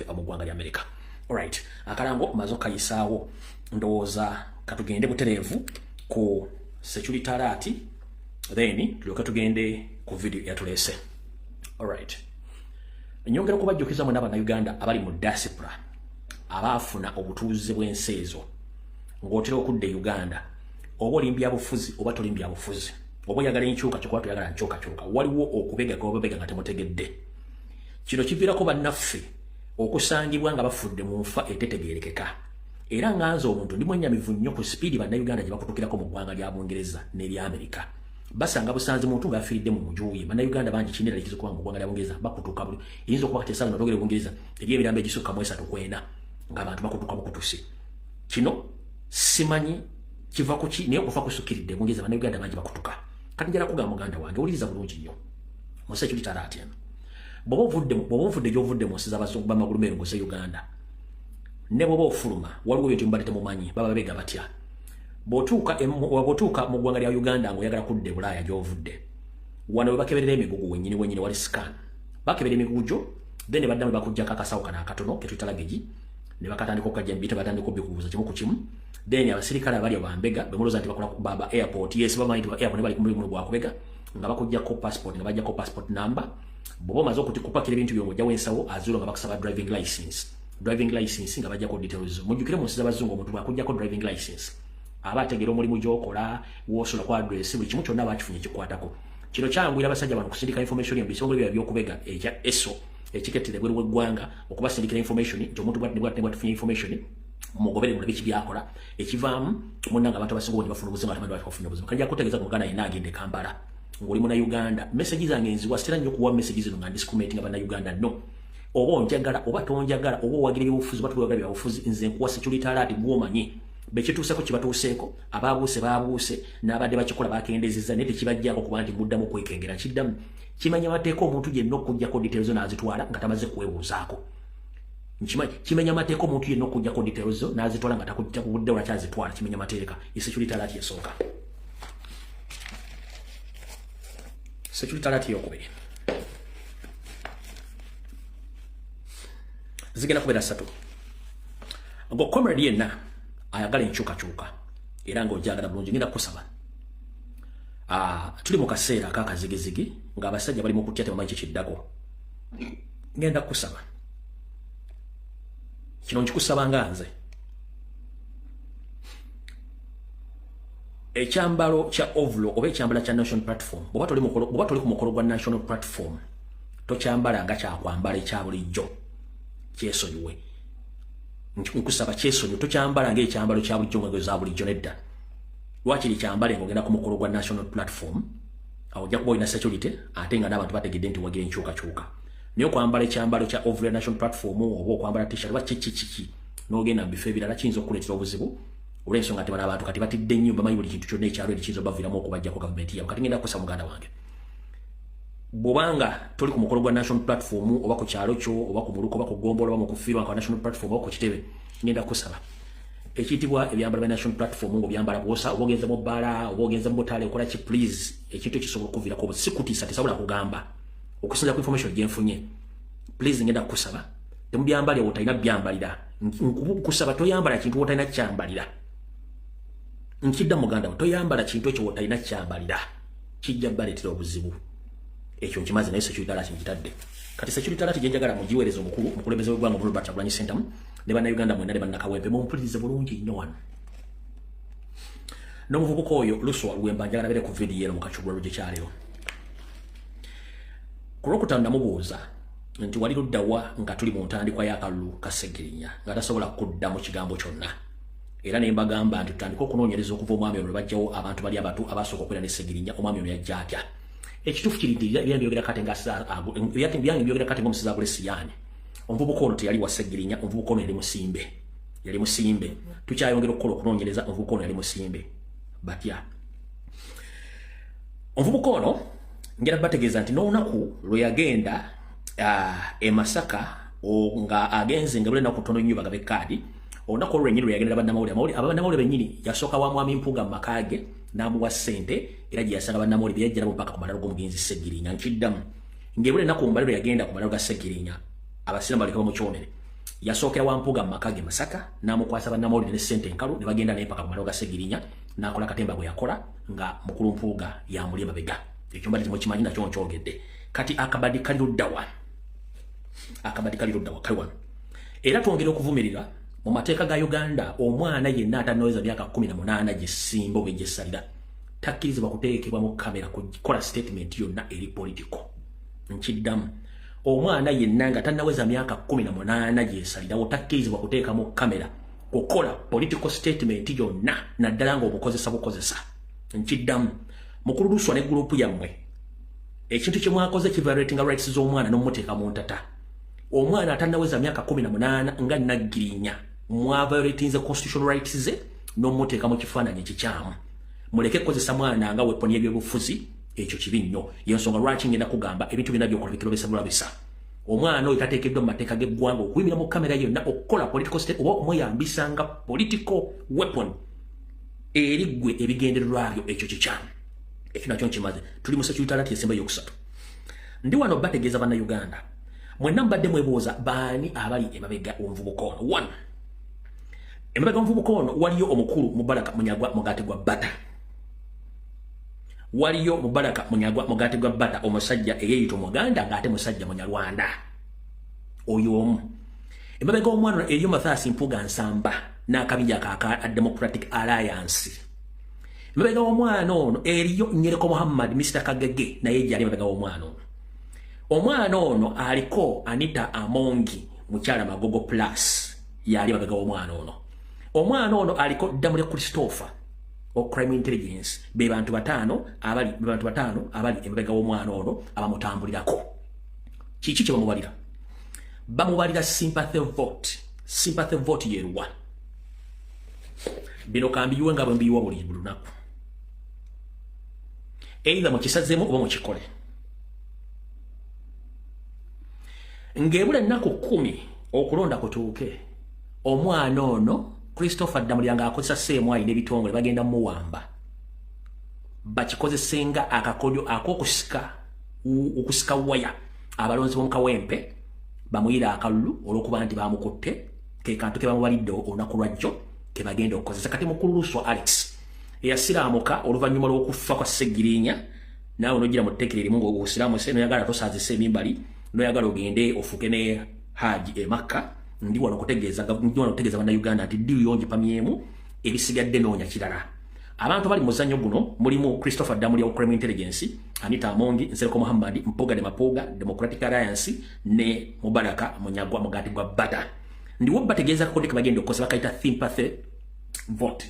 Mu ggwanga lya America. Alright, akalango maze okayisaawo, ndowooza katugende butereevu ku security alert, then tulyoke tugende ku video yatuleese. Alright, nyongera okubajjukiza mwena Bannayuganda abali mu diaspora abaafuna obutuuze bw'ensi ezo, ng'otera okudda e Uganda, oba oli mbyabufuzi oba toli mbyabufuzi, oba oyagala enkyukakyuka oba toyagala nkyukakyuka, waliwo okubega gobabega nga temutegedde. Kino kiviirako bannaffe okusangibwa nga bafudde mu nfa etetegeerekeka. Era nga nze omuntu ndi mwenyamivu nnyo ku sipiidi Bannayuganda gye bakutukirako mu ggwanga lya Bungereza n'erya Amerika. Basanga busanzi muntu ng'afiiridde mu nju ye. Bannayuganda bangi kinera ekiza okuba mu ggwanga lya Bungereza bakutuka buli eyinza okuba kati esaawa notogere Bungereza eri emirambo egisukka mu esatu ku ena ng'abantu bakutuka bukutusi. Kino simanyi kiva ku ki, naye okufa kusukkiridde Bungereza, Bannayuganda bangi bakutuka. Kati njala kugamba muganda wange, wuliriza bulungi nnyo mu security alert eno. Bw'oba ovudde gy'ovudde mu nsi z'abazungu b'amagulu meeru ng'oze Uganda, ne bw'oba ofuluma, waliwo ebintu mubadde temumanyi. Baba babega batya? Bw'otuuka mu ggwanga lya Uganda ng'oyagala kudda e Bulaaya gy'ovudde, wano we bakeberera emigugu wennyini wennyini wali scan. Bakebera emigugu gyo, then ne baddamu ne bakuggyako akasawo kano akatono ketuyita luggage, ne bakatandika okukajja mubita, batandika obikubuuza kimu ku kimu. Then abasirikale abali bambega bemulowooza nti bakola ba airport, yes, bamanyi nti ba airport ne bali ku mulimu gwakubega, nga bakuggyako passport, nga baggyako passport number. Bw'oba omaze okutikupakira ebintu byo ng'ojjawo ensawo azuulo, nga bakusaba driving license. Driving license nga bajjako details. Mujjukire, mu nsi z'abazungu omuntu bw'akuggyako driving license aba ategeera omulimu gy'okola, w'osola ku address, buli kimu kyonna bakifunye kikwatako. Kino kyanguyira abasajja bano okusindika information mu bitongole byabwe by'okubega ekya ESO ekikettera ebweru w'eggwanga, okubasindikira information nti omuntu bwati ne bwati ne bwati, tufunye information, mugobere mulabe kibyakola. Ekivaamu munnanga abantu abasinga obungi bafuna obuzibu, ate bafuna obuzibu. Kajja kutegeeza ku muganda yenna agenda e Kampala ng'oli Munnayuganda. Message zange nziwa, sitera nnyo okuwa message zino nga ndiscriminating Bannayuganda. No, oba onjagala oba tonjagala, oba owagira ebyobufuzi oba tuwagala byabufuzi, nze nkuwa security alert. Gw'omanyi bekituuseko kibatuuseeko, ababuuse babuuse, n'abadde bakikola bakendezeza, naye tekibajjaako kuba nti muddamu okwekengera. Kiddamu kimanya mateeka omuntu yenna okuggyako details n'azitwala nga tamaze kwebuuzaako. Kimenya mateeka omuntu yenna okuggyako details n'azitwala nga takudde lwaki azitwala. Kimenya mateeka. Security alert esooka. Security alert eyokubiri, zigenda kubeera ssatu. Ngo comrade yenna ayagala enkyukakyuka era ng'ojagala bulungi, ngenda kusaba. Tuli mu kaseera akakazigizigi ng'abasajja bali mu kutya, tebamanyi kikiddako. Ngenda kusaba kino, nkikusaba nga nze, ekyambalo kya overall oba ekyambalo kya National Platform, bw'oba toli ku mukolo gwa National Platform, tokyambala nga kyakwambala ekya bulijjo. Kyesonyiwe, nkusaba kyesonyiwe. Tokyambala ng'ekyambalo kya bulijjo nga za bulijjo, nedda. Lwakiri kyambale ng'ogenda ku mukolo gwa National Platform. Awo ojja kuba olina security, ate nga n'abantu bategedde nti wagira enkyukakyuka. Naye okwambala ekyambalo kya overall National Platform oba okwambala T-shirt oba kiki kiki n'ogenda mu bifo ebirala kiyinza okukuleetera obuzibu, olw'ensonga nti bano abantu kati batidde nnyo, bamanyi buli kintu kyonna ekyalo eri kiyinza obaviiramu okubajjako gavumenti yaabwe. Kati ngenda kukusa muganda wange, bw'obanga toli ku mukolo gwa National Platform oba ku kyalo kyo oba ku muluka oba ku ggombolola oba mu kufiirwa nka National Platform oba ku kitebe, ngenda kusaba ekiyitibwa ebyambalo bya National Platform ng'obyambala bwosa, oba ogenze mu bbaala oba ogenze mu butale okola ki, please, ekintu ekisobola okuviirako, si kutiisa, tesobola kugamba okusinziira ku information gye nfunye, please ngenda kukusaba temubyambalira wotalina byambalira. Nkusaba toyambala kintu wotalina kyambalira. Nkidda, muganda wo, toyambala kintu ekyo wotalina kyambalira, kijja baleetera obuzibu. Ekyo nkimaze, naye security alert nkitadde. Kati security alert gye njagala mugiweereza omukulu, omukulembeze w'eggwanga Robert Kyagulanyi Ssentamu ne Bannayuganda mwenna ne Bannakawempe, mumpulirize bulungi nnyo wano. N'omuvubuka oyo Luswa Lwemba, njagala bere ku vidiyo eno mu kacugulalo gye kyaleero ku Lwokutaano. Namubuuza nti wali luddawa nga tuli mu ntandikwa y'akalulu ka Ssegirinya, nga tasobola kuddamu kigambo kyonna. Era ne mbagamba nti tutandike okunoonyereza okuva omwami ono lwe bajjawo abantu bali abatu abasooka okubeera ne Ssegirinya, omwami ono yajja atya? Ekituufu kiri nti byange byogera kati ng'omusizi agula esiyaani. Omuvubuka ono teyali wa Ssegirinya, omuvubuka ono yali musimbe, yali musimbe. Tukyayongera okukola okunoonyereza. Omuvubuka ono yali musimbe batya? Omuvubuka ono ngera bategeeza nti n'olunaku lwe yagenda e Masaka nga agenze nga buli naku tono nnyo bagabe kaadi, olunaku olwo lwennyini lwe yagendera bannamawulire, abannamawulire bennyini, yasooka wa mwami Mpuuga mu maka ge n'amuwa ssente, era gye yasanga bannamawulire bye yajja nabo mpaka ku malalo g'omugenzi Ssegirinya. Nkiddamu, ng'ebula ennaku mbale lwe yagenda ku malalo ga Ssegirinya, abasiraamu baleke bamukyomere. Yasookera wa Mpuuga mu maka ge Masaka, n'amukwasa bannamawulire ne ssente enkalu, ne bagenda naye paka ku malalo ga Ssegirinya, n'akola katemba bwe yakola nga mukulu Mpuuga yamuli emabega. Ekyo mbadde temukimanyi, nakyo nkyogedde. Kati akabadi kali luddawa? Akabadi kali luddawa? Kali wano. Era twongera okuvumirira mu mateeka ga Uganda, omwana yenna atannaweza myaka 18 gyesimba oba egyesalira takkirizibwa kuteekebwa mu kamera kukola statement yonna eri political. Nkiddamu, omwana yenna nga tannaweza myaka 18 gyesalirawo takkirizibwa kuteeka mu kamera kukola political statement yonna, naddala ng'obukozesa bukozesa. Nkiddamu, mukulu Luswa ne group yammwe, ekintu kye mwakoze kiviolatinga rights z'omwana n'omuteeka mu ntata. Omwana atannaweza myaka 18 nga Naggirinya, mwaviolatinze constitutional rights ze n'omuteeka mu kifaananyi ekikyamu. Muleke kukozesa mwana nga weapon y'ebyobufuzi, ekyo kibi nnyo. Yensonga lwaki ngenda kugamba ebintu byonna byokola bikirobesa bulabisa. Omwana oyo tateekeddwa mu mateeka g'eggwanga okuyimira mu kamera yonna okukola political state oba okumweyambisa nga political weapon eri ggwe ebigendererwa byo, ekyo kikyamu. Ekyo nakyo nkimaze. Tuli mu security alert esemba yokusatu. Ndi wano bategeeza Bannayuganda mwenna mubadde mwebuuza baani abali emabega omuvubuka ono. One, emabega omuvubuka ono waliyo omukulu Mubaraka Munyagwa Mugaati gwa Bata. Waliyo Mubaraka Munyagwa Mugaati gwa Bata, omusajja eyeeyita Omuganda ng'ate musajja Munyarwanda, oyo omu. Emabega omwana eriyo Mathias Mpuuga Nsamba n'akabinja aka Democratic Alliance. Emabega w'omwana ono eriyo Nyereko Muhammad, Mr Kagege, naye gyali emabega w'omwana ono. Omwana ono aliko Anita Amongi, mukyala Magogo Plus, yali emabega w'omwana ono. Omwana ono aliko Damule Christopher o crime intelligence. Be bantu bataano abali, be bantu bataano abali emabega w'omwana ono abamutambulirako. Kiki kye bamubalira? Bamubalira sympathy vote. Sympathy vote yeruwa? Bino kambiyiwe nga bwe mbiyiwa buli lunaku, either mukisazeemu oba mukikole. Ng'ebula ennaku 10 okulonda kutuuke, omwana ono Christopher Ddamulira ng'akozesa seemwayi n'ebitongole bagenda muwamba, bakikozesenga akakodyo ak'okusika okusika waya abalonzi b'omu Kawempe bamuyira akalulu olw'okuba nti bamukutte. Ke kantu ke bamubalidde olunaku lwajjo ke bagenda okukozesa. Kati mukulu Luswa Alex eyasiraamuka oluvannyuma lw'okufa kwa Ssegirinya, naawe nogira mu tteekero erimu ng'osiraamuse, noyagala tosaazisa emimbali, noyagala ogende ofuuke ne Haji e Makka, ndi wano kutegeeza, ndi wano kutegeeza Bannayuganda nti ddiru yongipamyemu, ebisigadde noonya kirala. Abantu bali muzannyo guno mulimu Christopher Damulya wa crime intelligence, Anita Amongi, Nsereko Muhammad, Mpuuga de Mapuuga, Democratic Alliance ne Mubaraka Munyagwa Mugati gwa Bata. Ndiwo bategeeza kakodde ke bagenda okukozesa, bakayita sympathy vote.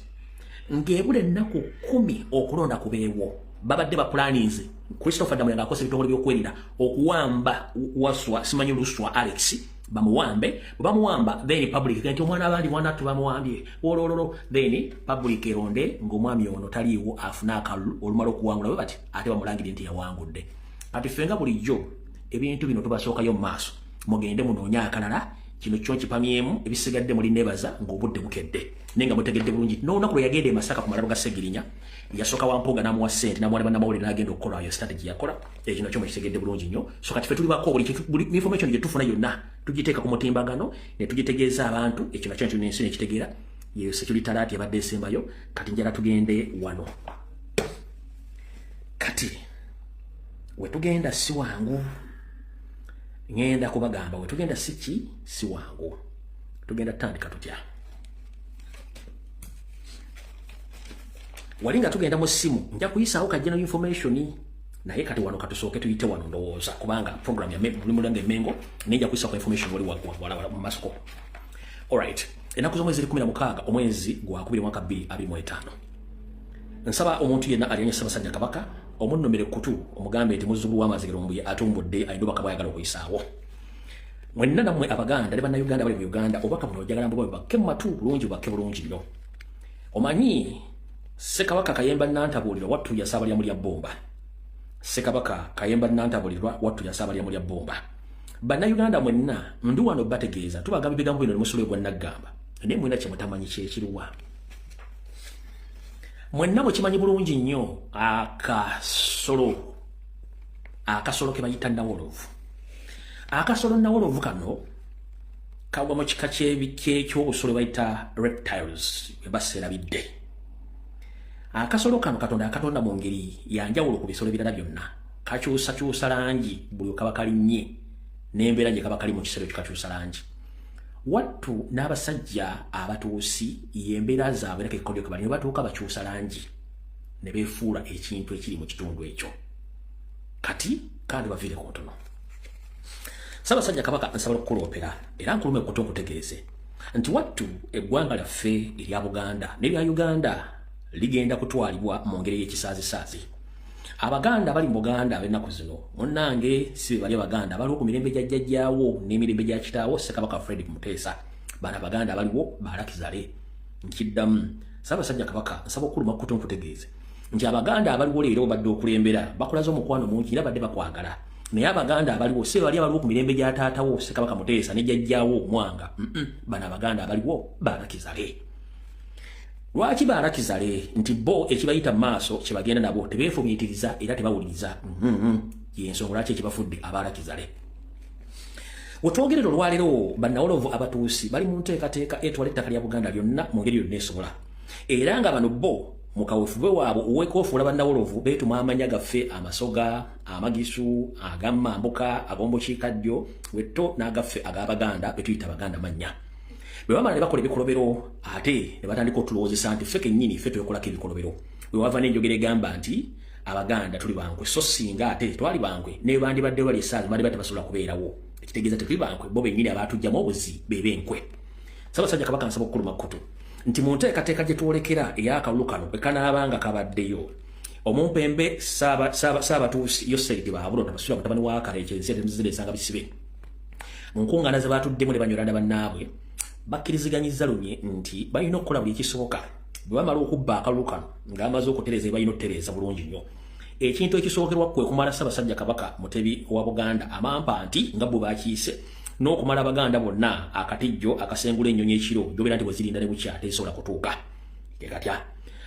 Ng'ebula ennaku 10 okulonda kubeewo, babadde bapulaninze Christopher Damulya ng'akozesa ebitongole by'okwerinda okuwamba Waswa, simanyi Luswa Alex, bamuwambe. Bwe bamuwamba, then public nti omwana abandi mwana tubamuwambye wolololo, then public eronde ng'omwami ono taliiwo, afune akalulu. Olumala okuwangula bwe bati ate bamulangire nti yawangudde. Kati ffe nga bulijjo ebintu bino tubasookayo mu maaso, mugende munoonye akalala. Kino kyo nkipamyemu, ebisigadde muli nebaza ng'obudde bukedde. Naye nga mutegedde bulungi, n'olunaku lwe yagenda e Masaka ku malalo ga Ssegirinya, yasooka wa Mpuuga n'amuwa ssente, n'amuwa ne bannamawulire, n'agenda okukola ayo strategy yakola. Ekyo nakyo mukitegedde bulungi nnyo. So kati ffe tulibako buli information gye tufuna yonna tugiteeka ku mutimbagano ne tugitegeeza abantu. Ekyo nakyo nkyo n'ensi nekitegeera. Yeyo security alert ebadde esembayo. Kati njala tugende wano. Kati we tugenda si wangu, ŋŋenda kubagamba we tugenda si ki, si wangu. Tugenda tutandika tutya? Wali nga tugenda mu ssimu, nja kuyisaawo ka general information, naye kati wano katusooke tuyite wano, ndowooza kubanga program ya Mulimulanga Emmengo, naye nja kuyisa ku information wali wala mu masiko. Alright, ennaku z'omwezi ziri 16 omwezi gwa kubiri mwaka 2025. Nsaba omuntu yenna alionye Ssaabasajja Kabaka omunnomere kutu, omugambe nti muzzukulu w'Amazigiro Mbuye atumbudde, alina obubaka bw'ayagala okuyisaawo. Mwenna nammwe Abaganda ne Bannayuganda bali mu Uganda, obubaka buno njagala mbubawe bakke mu matu bulungi, bubakke bulungi nnyo. Omanyi Ssekabaka Kayemba Nantabuulirwa wattu yasaabalya mulya bbumba. Ssekabaka Kayemba Nantabuulirwa wattu yasaabalya mulya bbumba. Bannayuganda mwenna ndi wano bategeeza, tubagamba ebigambo bino ne musula egwa naggamba, naye mwena kye mutamanyi kyekiruwa. Mwenna mukimanyi bulungi nnyo akasolo ke bayita nawolovu. Akasolo nawolovu kano Kagwa mu kika ky'obusolo bayita reptiles, bwe baseerabidde. Akasolo kano Katonda akatonda mu ngeri yanjawulo ku bisolo ebirala byonna. Kakyusakyusa langi buli kaba kalinnye, n'embeera gye kaba kali mu kiseera ekyo kakyusa langi. Wattu n'abasajja abatuusi y'embeera zaabwe era kekodyo ke bali, ne batuuka bakyusa langi ne beefuula ekintu ekiri mu kitundu ekyo. Kati kandi baviire ku ntono. Ssaabasajja Kabaka, nsabala okukuloopera era nkulume kuto nkutegeeze nti wattu eggwanga lyaffe erya Buganda n'erya Uganda ligenda kutwalibwa mu ngeri y'ekisaazisaazi. Abaganda abali mu Buganda ab'ennaku zino, munnange, si be bali Abaganda abaliwo ku mirembe gya jjajjaawo n'emirembe gya kitaawo Ssekabaka Fred Muteesa. Bano Abaganda abaliwo balakizale. Nkiddamu, Ssaabasajja Kabaka, nsaba okuluma kuto nkutegeeze nti Abaganda abaliwo leero badde okulembera bakulaze omukwano mungi era badde bakwagala, naye Abaganda abaliwo si bali abaliwo ku mirembe gya taatawo Ssekabaka Muteesa ne jjajjaawo Mwanga. Bano Abaganda abaliwo balakizale. Lwaki balakizale? Nti bo ekibayita mu maaso kyebagenda nabo, tebeefumiitiriza era tebawuliriza. Yensonga lwaki ekibafudde abalakizale. Wetwogerera olwaleero, bannawolovu abatuusi bali mu nteekateeka etwala ettaka lya Buganda lyonna mu ngeri yonna esobola, era nga bano bo mu kawefube waabwe owekoofuula bannawolovu beetuma amanya gaffe Amasoga, Amagisu, Agamambuka, Ag'omubukiikaddyo wetto n'agaffe ag'Abaganda betuyita Abaganda mannya. Bwe bamala ne bakola ebikolobero, ate ne batandika otulowoozesa nti ffe kennyini ffe twekolako ebikolobero. Bwe wava n'enjogera egamba nti Abaganda tuli bankwe, so singa ate twali bankwe ne bandibadde bali essaazi bandibadde tebasobola kubeerawo. Ekitegeeza tetuli bankwe, bo bennyini abaatugyamu obuzi be b'enkwe. Ssaabasajja Kabaka, nsaba okukuluma kkutu nti mu nteekateeka gye twolekera ey'akalulu kano bwe kanaaba nga kabaddeyo, omumpembe Saabatuusi Yoseri Baabulona Tabasula mutabani wa Kaleekye ensi eziresanga bisibe, mu nkuŋŋaana ze baatuddemu ne Banyarwanda bannaabwe, bakkiriziganyizza lunye nti balina okukola buli ekisoboka bwe bamala okubba akalulu kano ng'amaze okutereeza balina okutereeza bulungi nnyo. Ekintu ekisookerwa kwe kumala Ssaabasajja Kabaka Mutebi wa Buganda amampa nti nga bwe bakiise n'okumala Abaganda bonna akatijjo akasengula ennyonyi ekiro gy'obeera nti bwe zirinda ne bukya tezisobola kutuuka. Kekatya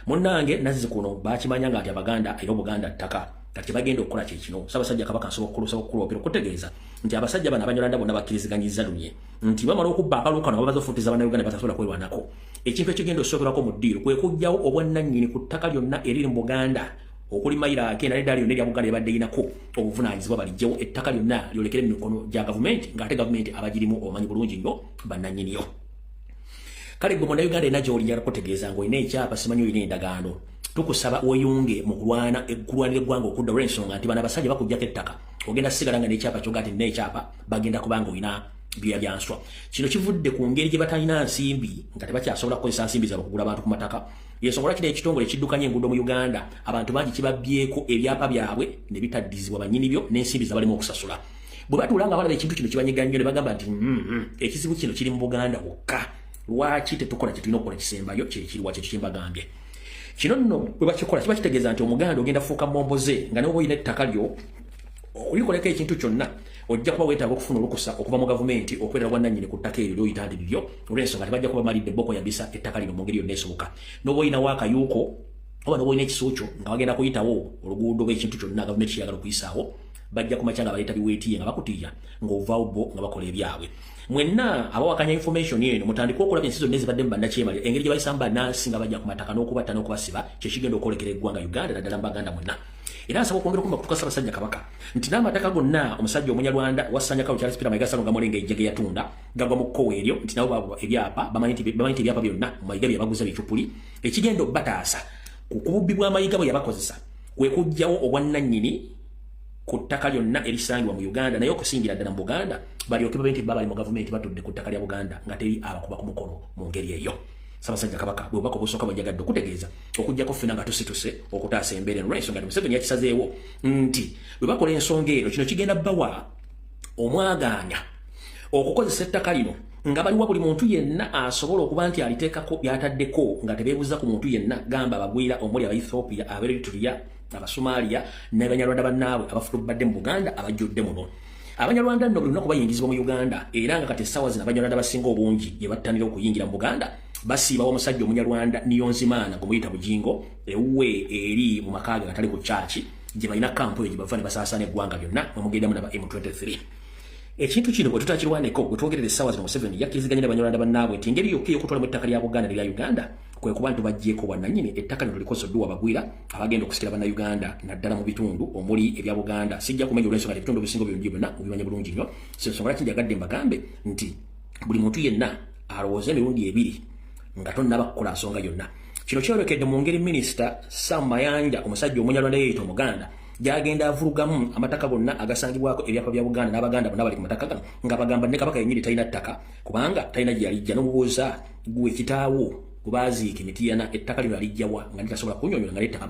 munnange, nazzi kuno bakimanya nga nti Abaganda era Obuganda ttaka. Kati bagenda okukola kye kino. Ssaabasajja Kabaka, nsobola okulusaba okukuloopera okutegeeza nti abasajja bano Abanyarwanda bonna bakkiriziganyizza lunye nti bamala okubba akalulu kano, babaze ofutiza Bannayuganda batasobola kwerwanako. Ekintu ekigenda osookerwako mu ddiiro kwe kuggyawo obwannannyini ku ttaka lyonna eriri mu Buganda, okuli mayiro akenda n'eddala lyonna erya Buganda ebadde erinako obuvunaanyizibwa. Balijjewo ettaka lyonna lyolekere mu mikono gya gavumenti, ng'ate gavumenti abagirimu omanyi bulungi nnyo bannannyiniyo. Kale gwe Munnayuganda ena gy'oli, njagala kutegeeza ng'olina ekyapa, simanyi olina endagaano, tukusaba weyunge mu kulwana kulwanira eggwanga okudda, olw'ensonga nti bano abasajja bakuggyako ettaka, ogenda sigala nga n'ekyapa kyoga nti n'ekyapa, bagenda kubanga olina byoya byanswa. Kino kivudde ku ngeri gye batalina nsimbi, nga tebakyasobola kukozesa nsimbi zaabwe okugula abantu ku mataka. Yensonga lwaki n'ekitongole ekiddukanya enguudo mu Uganda abantu bangi kibabbyeeko ebyapa byabwe ne bitaddizibwa bannyini byo n'ensimbi zabalimu okusasula. Bwe batuula nga balaba ekintu kino kibanyiga nnyo, ne bagamba nti ekizibu kino kiri mu Buganda wokka, lwaki tetukola kye tulina okukola kisembayo kyekiriwa?" Kyekyo kyembagambye. Kino nno bwe bakikola kiba kitegeeza nti Omuganda ogenda fuuka momboze, nga neoba olina ettaka lyo okulikoleko ekintu kyonna ojja kuba weetaaga okufuna olukusa okuva mu gavumenti okubeera bwannannyini ku ttaka eryo lyoyita nti liryo, olw'ensonga tebajja kuba malidde bo kweyambisa ettaka lino mu ngeri yonna esoboka. N'oba olinawo akayuuko oba n'oba olina ekisuukyo nga bagenda kuyitawo oluguudo oba ekintu kyonna gavumenti kyeyagala okuyisaawo, bajja kumakya nga baleeta biweetiye nga bakutiya ng'ovaawo, bo nga bakola ebyabwe. Mwenna abawakanya information eno, mutandike okulaba ensi zonna ezibadde mu bannakyemalira, engeri gye bayisamu bannansi nga bajja ku mataka n'okubatta n'okubasiba. Kyekigenda okwolekera eggwanga Uganda, naddala mu Baganda mwenna. Era nsaba okwongera okumba kutuka Ssaabasajja Kabaka nti n'amataka gonna omusajja Omunyarwanda wasanyakawo Charles Peter Mayiga Salonga Mulenga ejja ge yatunda gagwa mu kkowa eryo, nti nabo baagwa ebyapa, bamanyi nti ebyapa byonna Mayiga bye yabaguza bicupuli. Ekigenda obbataasa ku kububbi bwa Mayiga bwe yabakozesa kwe kuggyawo obwannannyini ku ttaka lyonna erisangibwa mu Uganda, naye okusingira ddala mu Buganda, balyoke babe nti baba bali mu gavumenti batudde ku ttaka lya Buganda nga teri abakuba ku mukono mu ngeri eyo. Ssaabasajja Kabaka, bwe bubaka obusooka bwenjagadde okutegeeza, okuggyako ffena nga tusituse okutaasa embeera eno, olw'ensonga nti Museveni yakisazeewo nti bwe bakola ensonga eno, kino kigenda bawa omwagaanya okukozesa ettaka lino nga baliwa buli muntu yenna asobola okuba nti aliteekako byataddeko nga tebeebuza ku muntu yenna, gamba abagwira omuli Abaethiopia, Abaeritrea, Abasomaliya n'Abanyarwanda bannaabwe abafulubadde mu Buganda abajjudde muno. Abanyarwanda nno buli lunaku bayingizibwa mu Uganda, era nga kati essaawa zino Abanyarwanda basinga obungi gye battanira okuyingira mu Buganda basiibawo omusajja Omunyarwanda Niyonzimaana gwe muyita Bugingo ewuwe eri mu maka ge gatali ku kyaki gye balina kampu eyo gye bava ne basaasaana eggwanga lyonna mwe mugendamu naba M23. Ekintu kino bwe tutakirwaneko, bwe twogerera essaawa zino, Museveni yakkiriziganya ne Banyarwanda bannaabwe nti engeri yokka ey'okutwalamu ettaka lya Buganda nerya Uganda kwe kuba nti baggyeko bwannannyini, ettaka lino likoze odduwa bagwira abagenda okusikira Bannayuganda, naddala mu bitundu omuli ebya Buganda. Sijja kumenya olw'ensonga nti ebitundu ebisinga obirungi byonna mubimanye bulungi nnyo. Si nsonga lwaki njagadde mbagambe nti buli muntu yenna alowooza emirundi ebiri nga tonnaba kukola nsonga yonna. Kino kyolekedde mu ngeri Minisita Sam Mayanja, omusajja Omunyarwanda yeeyita Omuganda, gyagenda avulugamu amataka gonna agasangibwako ebyapa bya Buganda n'Abaganda bonna bali ku mataka gano, nga bagamba ne Kabaka yennyini talina ttaka kubanga talina gye yalijja. N'omubuuza, gwe kitaawo gwe baaziika Emitiyana ettaka lino yalijjawa? Nga litasobola kunyonyola, nga lettaka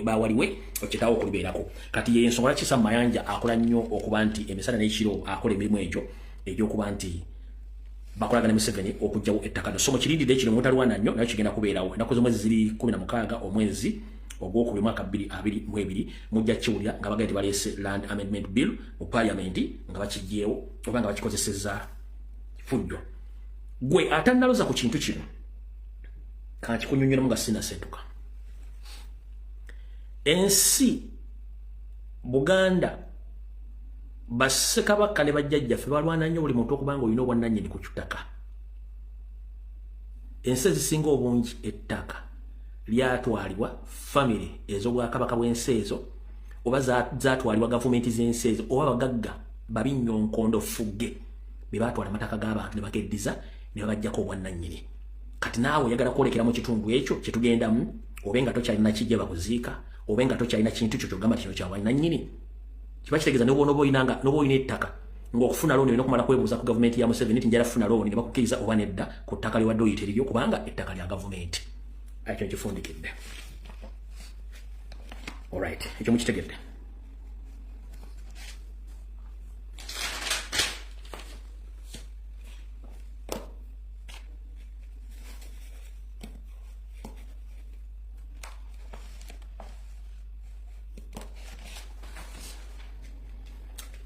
baawaliwe okitaawo okulibeerako. Kati ye ensonga lwaki Sam Mayanja akola nnyo okuba nti emisana n'ekiro akola emirimu egyo egy'okuba nti bakolagana ne Museveni okuggyawo ettaka lino. So mukirindidde kino, mutalwana nnyo naye kigenda kubeerawo. Ennaku z'omwezi ziri 16 omwezi ogwokubiri mwaka 2022, mujja kiwulira nga bagenda baleese Land Amendment Bill mu Parliament nga bakiggyewo oba nga bakikozesezza fujjo. Gwe atannaloza ku kintu kino, kankikunyonnyolamu nga sinasentuka. Ensi Buganda, bassekabaka ne bajjajjaffe balwana nnyo buli muntu okuba nga olina obwannannyini ku kitaka. Ensi ezisinga obungi ettaka lyatwalibwa famire ez'obwakabaka bw'ensi ezo, oba zatwalibwa gavumenti z'ensi ezo, oba bagagga babinyonkondo fugge be batwala amataka g'abantu ne bageddiza ne babajjako obwannannyini. Kati naawe oyagala kwolekera mu kitundu ekyo kyetugendamu, obe nga tokyalina kijja bakuziika, obe nga tokyalina kintu kyo kyogamba kino kya bwannannyini. Kiba kitegeeza noba olina noba olina ettaka, ng'okufuna looni olina okumala kwebuuza ku gavumenti ya Museveni nti njala kufuna looni, ne bakukkiriza oba nedda ku ttaka lyewadde oyita eriryo, kubanga ettaka lya gavumenti. Ekyo nkifundikidde. Alright, ekyo mukitegedde.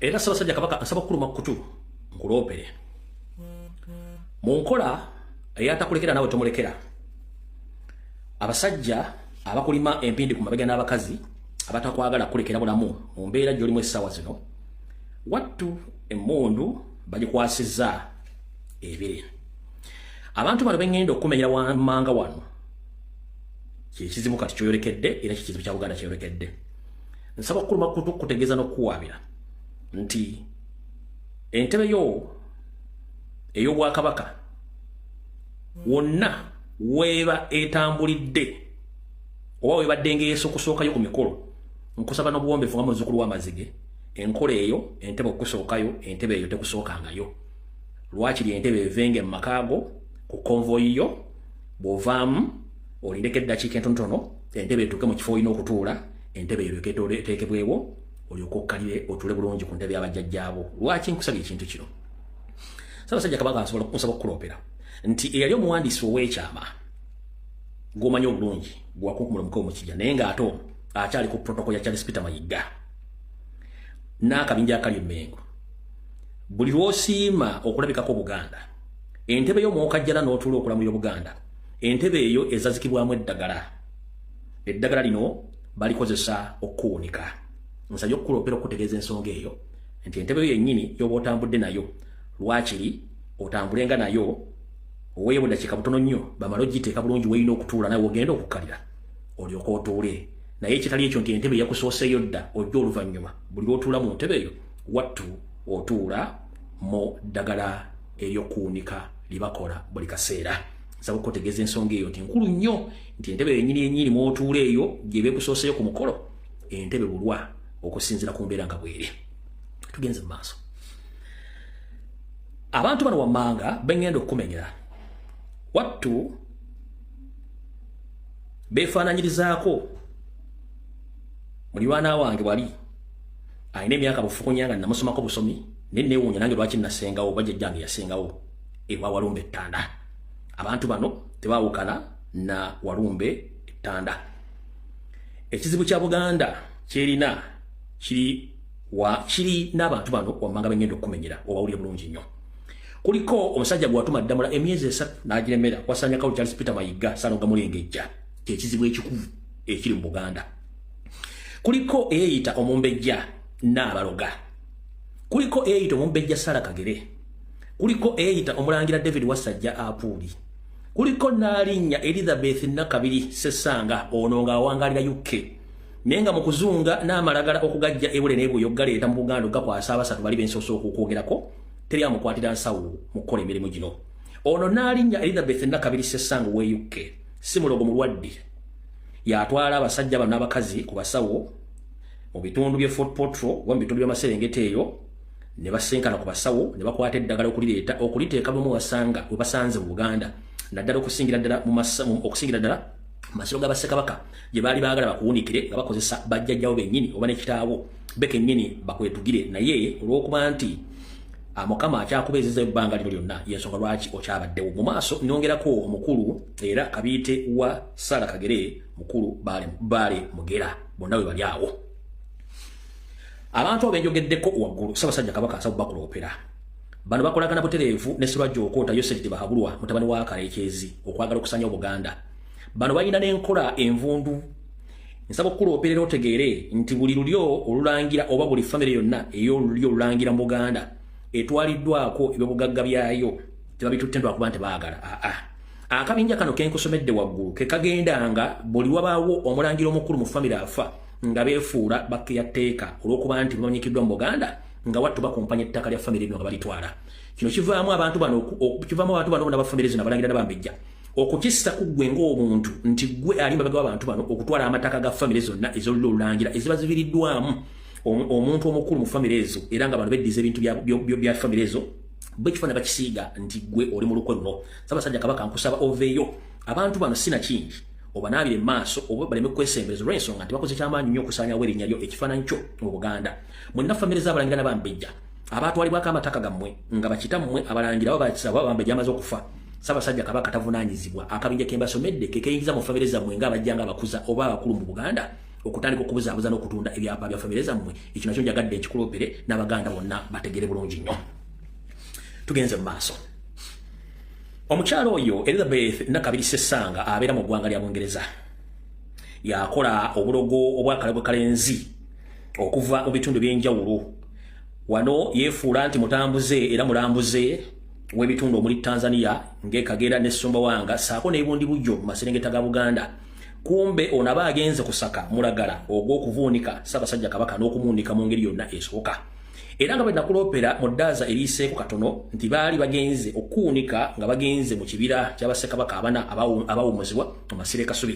Era Ssaabasajja Kabaka, nsaba kukuluma kutu nkuloopere mu nkola eyatakulekera nawe tomulekera. Abasajja abakulima empindi ku mabega n'abakazi abatakwagala kulekera bulamu mu mbeera gy'olimu essaawa zino, wattu emmundu bagikwasizza ebiri. Abantu bano bengenda okumenyera wammanga wano, kyekizibu kati kyoyolekedde, era kyekizibu kya Buganda kyoyolekedde. Nsaba okukuluma kutu kutegeeza n'okukuwaabira nti entebe yo ey'obwakabaka wonna weeba etambulidde oba webadde ng'eyesokusookayo ku mikolo, nkusaba n'obuwombeefu nga muzzukulu w'amazige, enkola eyo entebe okukusookayo, entebe eyo tekusookangayo. Lwakiri entebe evenge mu makaago ku konvoyi yo, bw'ovaamu olindeko eddakiika entonotono entebe etuuke mu kifo olina okutuula, entebe eyo eteekebwewo, olyoke okkalire otuule bulungi ku ntebe y'abajjajjaabo. Lwaki nkusabye ekintu kino? Ssaabasajja Kabaka, nsaba okukuloopera nti eyali omuwandiisi ow'ekyama gw'omanyi obulungi gwakunkumula omukawo mukijja, naye ng'ate ono akyali ku protocol ya Charles Peter Mayiga n'akabinja akali emmengo, buli lw'osiima okulabikako Buganda, entebe yo mwokajjala n'otuula okulamulira Obuganda, entebe eyo ezazikibwamu eddagala. Eddagala lino balikozesa okukuwunika. Nsabye okukuloopera okukutegeeza ensonga eyo nti entebe yo yennyini y'oba otambudde nayo, lwakiri otambulenga nayo oweeyo budakiika butono nnyo bamale ogiteeka bulungi weerina okutuula, nawe ogenda okukkalira olyoke otuule. Naye ekitali ekyo nti entebe yakusooseeyo dda ojja oluvannyuma, buli lw'otuula mu ntebe eyo wattu otuula mu ddagala ery'okuwunika lyebakola buli kaseera. Nsaba okutegeeza ensonga eyo nti nkulu nnyo, nti entebe yennyini yennyini mw'otuula eyo gye beekusooseeyo ku mukolo, entebe bulwa okusinziira ku mbeera nga bweri. Tugenze mu maaso. Abantu bano wammanga bengenda okukumenyera wattu beefaananyirizaako mulirwana wange wali alina emyaka bufukunya nga namusomako busomi, naye neewuunya nange lwaki nasengawo, oba jjajjange yasengawo ewa Walumbe Ettanda. Abantu bano tebaawukana na Walumbe Ettanda. Ekizibu kya Buganda kyerina kiri wa kiri n'abantu bano wammanga bengenda okukumenyera obawulire bulungi nnyo. Kuliko omusajja gwatuma Ddamula emyezi 3 n'agiremera wasanya kawo Charles Peter Mayiga Saloga Mulengejja, kyekizibu ekikulu ekiri mu Buganda. Kuliko eyeeyita omumbejja n'abaloga. Kuliko eyita Omumbejja Sara Kagere, kuliko eyita Omulangira David Wasajja Apuuli, kuliko Naalinnya Elizabeth Nakabiri Sesanga, ono ng'awangalira UK, naye nga mu kuzunga n'amalagala okugajja ebule n'ebuyo galeeta mu Buganda gakwasa abasatu bali bensoose okukwogerako, teri amukwatira nsawo mu kukola emirimu gino. Ono Naalinnya Elizabeth Nakabiri Sesanga we UK si mulogo, mulwadde. Yatwala abasajja bano n'abakazi ku basawo mu bitundu by'e Fort Portal oba mu bitundu by'amaserengeta eyo, ne basenkana ku basawo ne bakwata eddagala okulireeta okuliteeka mu wasanga we basanze mu Buganda, naddala okusingira ddala mu masiro ga bassekabaka gye baali baagala bakuwunikire nga bakozesa bajjajjawo bennyini oba nekitaawo be kennyini bakwetugire. Naye olw'okuba nti Mukama akyakubeezeza ebbanga lino lyonna, yensonga lwaki okyabaddewo mu maaso. Nyongerako omukulu era kabiite wa Sara Kagere, mukulu Baale Mugera, bonna we bali awo. Abantu abo benjogeddeko waggulu, Ssaabasajja Kabaka asaba bakuloopera. Bano bakolagana butereevu ne Sirwajja Okoota Yoseri Tibahabulwa, mutabani wa Kalekyezi, okwagala okusanya Obuganda. Bano balina n'enkola envundu. Nsaba okukulooperera otegeere nti buli lulyo olulangira oba buli famire yonna ey'olulyo olulangira mu Buganda etwaliddwako ebyobugagga byayo, tebabitutte lwakuba nti baagala. Aa, akabinja kano kenkusomedde waggulu ke kagendanga buli wabaawo omulangira omukulu mu famire afa, nga beefuula bakkeyateeka olw'okuba nti bamanyikiddwa mu Buganda, nga wattu bakumpanya ettaka lya famire eno nga balitwala. Kino kivaamu abantu bano bona bafamire zino, abalangira n'abambejja, okukissa ku ggwe ng'omuntu nti ggwe ali mabega w'abantu bano okutwala amataka ga famire zonna ez'olulyo olulangira eziba ziviriddwamu omuntu omukulu mu famire ezo, era nga bano beddiza ebintu bya famire ezo bwe ne bakisiiga nti ggwe oli mu lukwe luno. Ssaabasajja Kabaka, nkusaba oveeyo. Abantu bano sina kingi obanaabire mu maaso oba baleme kwesembereza, olw'ensonga nti bakoze kyamaanyi nnyo okusaanyawo erinnya lyo, ekifaananyi kyo mu Buganda. Mwenna famire z'abalangira n'abambejja abatwalibwako amataka gammwe nga bakitammwe abalangira oba bambejja amaze okufa, Ssaabasajja Kabaka tavunaanyizibwa. Akabinja ke mbasomedde ke keyingiza mu famire zammwe ng'abajja nga abakuza oba abakulu mu Buganda okutandika okubuzaabuza n'okutunda ebyapa bya famire zammwe. Ekyo nakyo njagadde nkikulopere n'Abaganda bonna bategere bulungi nnyo. Tugenze mu maaso. Omukyalo oyo Elizabeth Nakabiri Sesanga abeera mu ggwanga lya Bungereza, yakola obulogo obwakalagwe kalenzi okuva mu bitundu ebyenjawulo. Wano yeefuula nti mutambuze era mulambuze w'ebitundu omuli Tanzania ng'Ekagera ne Sumbawanga saako n'ebundi bujjo mu maserengeta ga Buganda. Kumbe ono aba agenze kusaka mulagala ogw'okuvuunika Ssaabasajja Kabaka n'okumuunika mu ngeri yonna esooka. Era nga bwe nakuloopera mu ddaaza eriyiseeko katono nti baali bagenze okuwunika nga bagenze mu kibira ky'abassekabaka abana abawummuzibwa mu Masiro e Kasubi,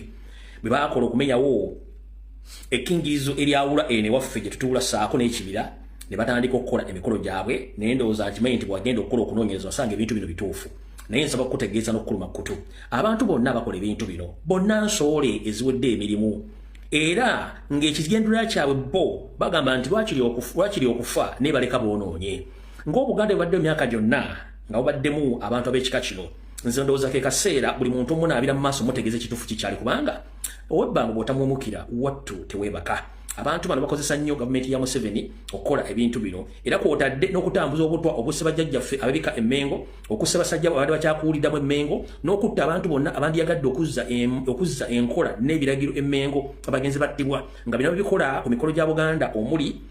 bwe baakola okumenyawo ekkingirizo eryawula eno ewaffe gye tutuula saako n'ekibira, ne batandika okukola emikolo gyabwe. Naye ndowooza nkimanyi nti bwagenda okukola okunoonyereza osanga ebintu bino bituufu. Naye nsaba kukutegeeza n'okukuluma kkutu, abantu bonna abakola ebintu bino bonna nsoole eziwedde emirimu, era ng'ekigendererwa kyabwe bo bagamba nti lwakiri okufa naye baleka boonoonye. Ng'Obuganda bubadde mu myaka gyonna nga bubaddemu abantu ab'ekika kino, nze ndowooza ke kaseera buli muntu omunaabira mu maaso mutegeeza ekituufu kikyali, kubanga ow'ebbanga bw'otamwomukira wattu teweebaka. Abantu bano bakozesa nnyo gavumenti ya Museveni okukola ebintu bino, era kwotadde n'okutambuza obutwa obusse bajjajjaffe ababika Emmengo, okussa basajja abadde bakyakuwuliddamu Emmengo, n'okutta abantu bonna abandiyagadde okuzza enkola n'ebiragiro Emmengo, abagenzi battibwa. Nga bino babikola ku mikolo gya Buganda omuli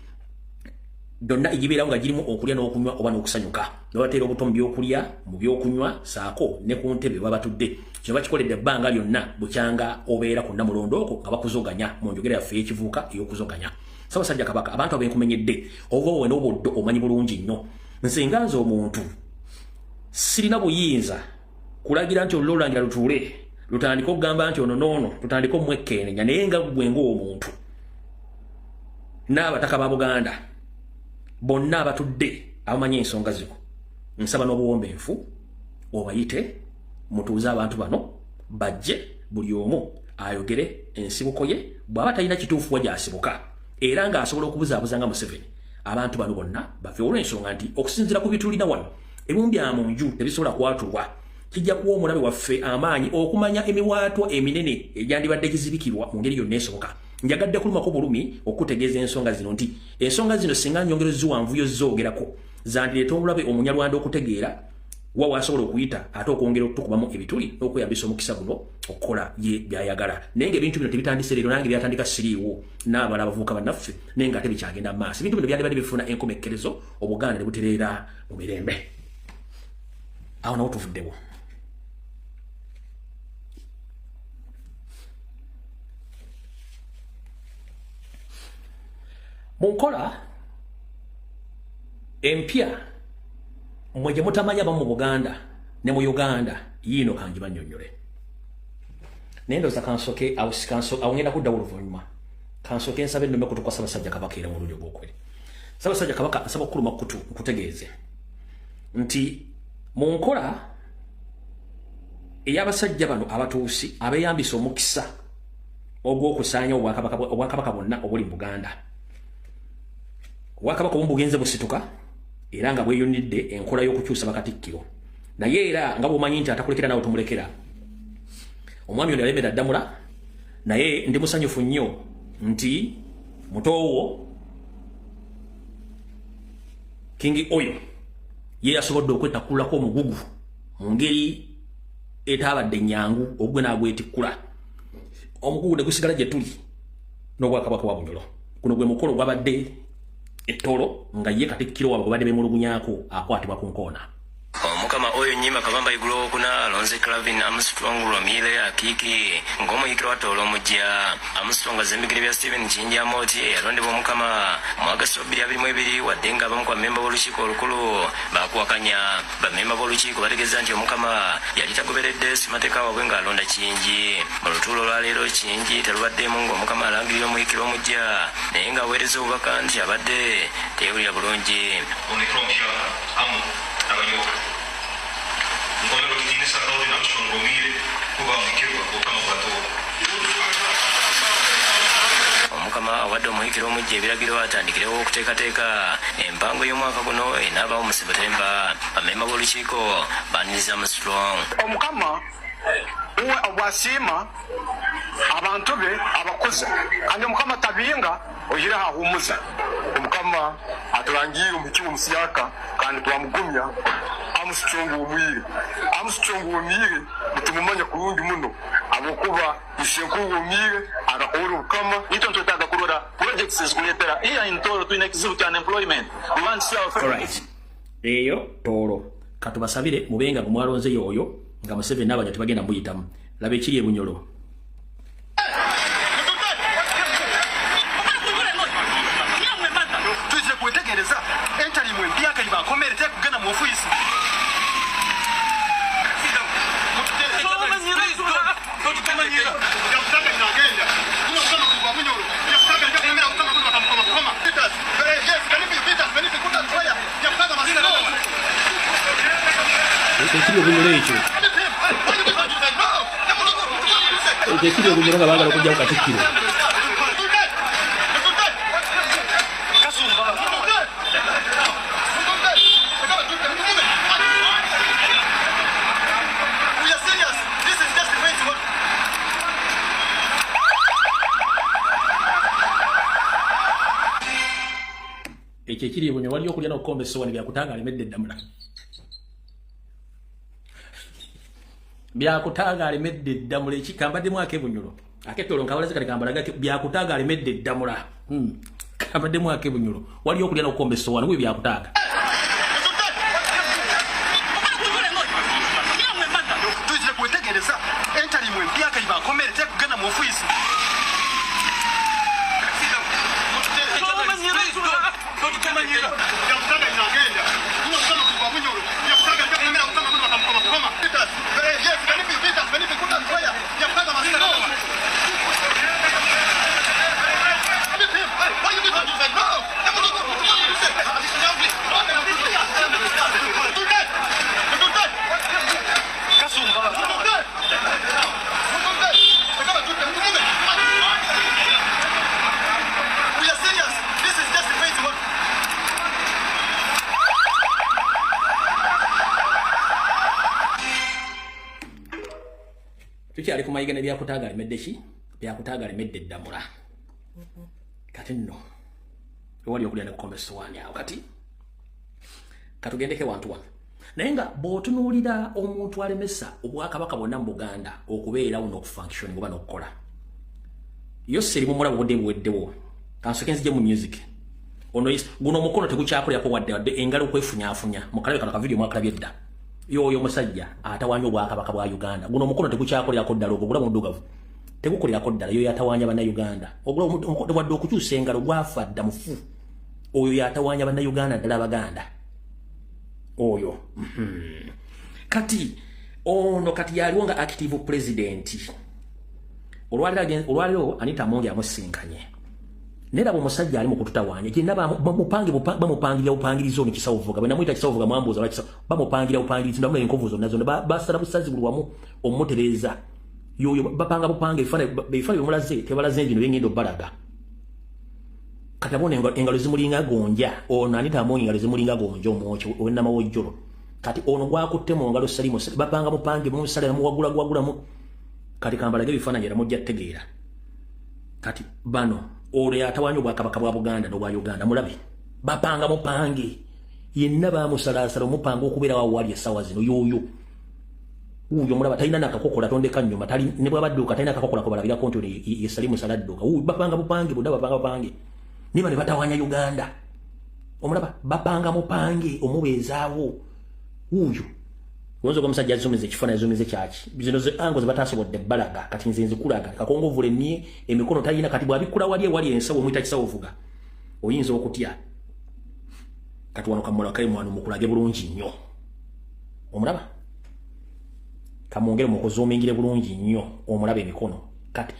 byonna egibeerawo nga girimu okulya n'okunywa oba n'okusanyuka, babateera obuto mu byokulya, mu byokunywa saako ne ku ntebe baba batudde. Kino bakikoledde ebbanga lyonna bukyanga obeera ku Nnamulondo okwo nga bakuzoganya mu njogera yaffe ey'ekivuuka ey'okuzoganya. Ssaabasajja Kabaka, abantu abenkumenyedde oba owe n'obuddo omanyi bulungi nnyo. Nze nga nze omuntu sirina buyinza kulagira nti olulyo olulangira lutuule lutandike okugamba nti ono noono tutandike omwekkeenya, naye nga ggwe ng'omuntu n'abataka ba Buganda bonna abatudde abamanyi ensonga zino, nsaba n'obuwombeefu obayite mutuuze abantu bano bajje, buli omu ayogere ensibuko ye bw'aba talina kituufu wa gy'asibuka, era ng'asobola okubuzaabuza nga Museveni. Abantu bano bonna bafe, olw'ensonga nti okusinziira ku bitulina wano, ebimu bya mu nju tebisobola kwatulwa. Kijja kuwa omulabe waffe amaanyi okumanya emiwaatwa eminene egyandibadde gizibikirwa mu ngeri yonna esoboka. Njagadde kulumako bulumi okutegeeza ensonga zino nti ensonga zino singa nyongero ziwanvuyo zoogerako zandireeta omulabe Omunyalwanda okutegeera. Wa wasobola okuyita ate okwongera okutukubamu ebituli n'okweyambisa omukisa guno okukola ye byayagala. Naye ng'ebintu bino tebitandise leero, nange byatandika siriiwo n'abalala abavubuka bannaffe, naye ng'ate bikyagenda mu maaso. Ebintu bino byandibadde bifuna enkomekkerezo, Obuganda ne butereera mu mirembe. Awo nawo tuvuddewo. Mu nkola empya mmwe gye mutamanya ba mu Buganda ne mu Uganda, yiino kangi bannyonnyole. Naye ndowooza kansoke awo, awo ngenda kuddawo oluvannyuma. Kansoke nsabe nnume kutu kwa Ssaabasajja Kabaka era mulundi ogwokubiri. Ssaabasajja Kabaka, nsaba okukuluma kutu nkutegeeze nti mu nkola ey'abasajja bano abatuusi abeeyambisa omukisa ogw'okusaanya obwakabaka bwonna obuli mu Buganda, obwakabaka obumu bugenze busituka era nga bweyunidde enkola y'okukyusa bakatikkiro. Naye era nga bw'omanyi nti atakulekera naawe tomulekera, omwami ono yalemera ddamula. Naye ndi musanyufu nnyo nti mutoowo King Oyo ye yasobodde okwetakulako omugugu mu ngeri etaabadde nnyangu, ogugwe n'agwetikkula, omugugu ne gusigala gye tuli n'obwakabaka bwa Bunyolo. Guno gwe mukolo gwabadde ettolo nga ye katikkiro waabwe gwe badde beemulugunyaako akwatibwa ku nkoona. Omukama Oyo Nyima Kabamba Igulu owokuna alonze Clavin Armstrong Rwamile Akiiki ng'omuyiikirwa wa Tooro omuggya. Armstrong azze mu bigere bya Stephen Kiyingi Amooti eyalondebwa Omukama mu August wa 2022 wadde ng'abamu ku bammemba b'olukiiko olukulu baakuwakanya. Bammemba b'olukiiko bategeezza nti Omukama yali tagoberedde ssemateeka waabwe ng'alonda Kiyingi. Mu lutuula olwaleero Kiyingi talubaddeemu ng'Omukama alangirira omuyiikirwa omuggya naye ng'aweerezza obubaka nti abadde teyeewulira bulungi. Omuyikirwa omuhyaka hamu n'abanyoboka. Nkomere ekitiinisa Calvin Armstrong Rwomiire kuba omuhikirwa w'Obukama bwa Tooro. Omukama awadde omuhikirwa omuggya ebiragiro atandikirewo okuteekateeka empango y'omwaka guno enaabaawo mu September. Bammemba b'olukiiko baaniriza Armstrong. Omukama uwe obwasiima abantu be abakuza, kandi Omukama tabinga oihireho ahumuza. Omukama aturangiire omuhikirwa omusyaka kandi twamugumya Armstrong Womwire. Armstrong Womwire nitumumanya kurungi muno habwokuba isenkuru Womwire akakora obukama. Itwe nitwetaaga kurora projects ezikuleetera here in Tooro twine ekizibu kya unemployment. We want to see our Alright. Eyo Tooro katubasabire mubenga gumwalonze yoyo nga Museveni n'abanya tebagenda muyitamu. Laba ekiri e Bunyolo. Twizire kwetegereza entalimwe empyaka ei bankomere tekugenda mu ofiisi. Ekiri obunyolo ekyo ekyo ekiri obunyolo nga baagala okujjawo katikkiro. Ekyo ekiri ebunyolo waliyo okulya n'okukomba essowaani byakutanga alemedde eddamula. Byakutanga alemedde eddamula ekikambaddemu ak'ebunyolo. Ak'ettoolo nkabalaze kati kambalaga byakutanga alemedde eddamula. Kambaddemu ak'ebunyolo. Waliyo okulya n'okukomba essowaani wuyo byakutanga. Twizire kwetegereza entalimwe empyaka ei bankomere tekugenda mu ofiisi. Tukyali ku mayiga ne byakutaaga alemedde ki? Byakutaaga alemedde eddamula. Kati nno ewali okulya ne kukomba essowaani awo kati katugendeko ewantu wano. Naye nga bw'otunuulira omuntu alemesa obwakabaka bwonna mu Buganda okubeerawo n'okufunctioning oba n'okukola, Yoseri mumulaba obudde buweddewo. Kansooke nzije mu music. Ono guno omukono tegukyakolerako wadde wadde, engalo okwefunyaafunya. Mukalabe kano kavidiyo, mwakalabye edda. Yoyo omusajja atawaanya obwakabaka bwa Uganda. Guno omukono tegukyakolerako ddala, ogwo gulaba muddugavu tegukolerako ddala. Yoyo atawaanya Bannayuganda. Wadde okukyusa engalo, gwafa dda, mufu. Oyo yatawaanya Bannayuganda ddala, Abaganda oyo. Kati ono kati yaliwo nga active president. Olwaliro Anita Among amusinkanye, neraba omusajja ali mu kututawaanya gyenna. Mupange, bamupangirira bupangiriza. Ono Kisawuvuga, bwe namuyita Kisawuvuga mwambuuza lwaki. Bamupangira bupangiriza, ndamula enkovu zonna zonna basala busazi buli wamu omutereeza. Yoyo bapanga bupanga. Ebifaananyi bimulaze tebalaze bino byengenda obbalaga. Kati abona engalo zimulinga gonja. Ono Anita Among engalo zimulinga gonja omwokyo owennamawojjolo. Kati ono gwakutte mu ngalo Salimu, bapanga mupange, mumusala muwagula gwagulamu. Kati kambalage ebifaananyi era mujja tegeera. Kati bano, olwo yatawanya obwakabaka bwa Buganda n'obwa Uganda. Mulabe, bapanga mupange yenna, bamusalaasala omupanga okubeera wawo wali essaawa zino. Yoyo wuuyo mulaba, talina nakakokola, tondeka nnyuma, ne bwabadduka talina kakokola kobalabirako nti ono ye Salimu Saladduka. Bapanga bupange bonna, bapanga bupange niba ne batawanya Uganda. Omulaba, bapanga mupange omubeezaawo. Wuuyo oyinza oga omusajja azumiza ekifaananyi, azumize kyaki? Zino ze ango ze batasobodde bbalaga. Kati nze nzikulaga. Kakongovula emye emikono talina. Kati bw'abikkula wali ewali ensawo, omuyita Kisawuvuga, oyinza okutya. Kati wano kamulakaye mwano mukulage bulungi nnyo. Omulaba, kamwongere mukuzoomingire bulungi nnyo. Omulaba emikono. Kati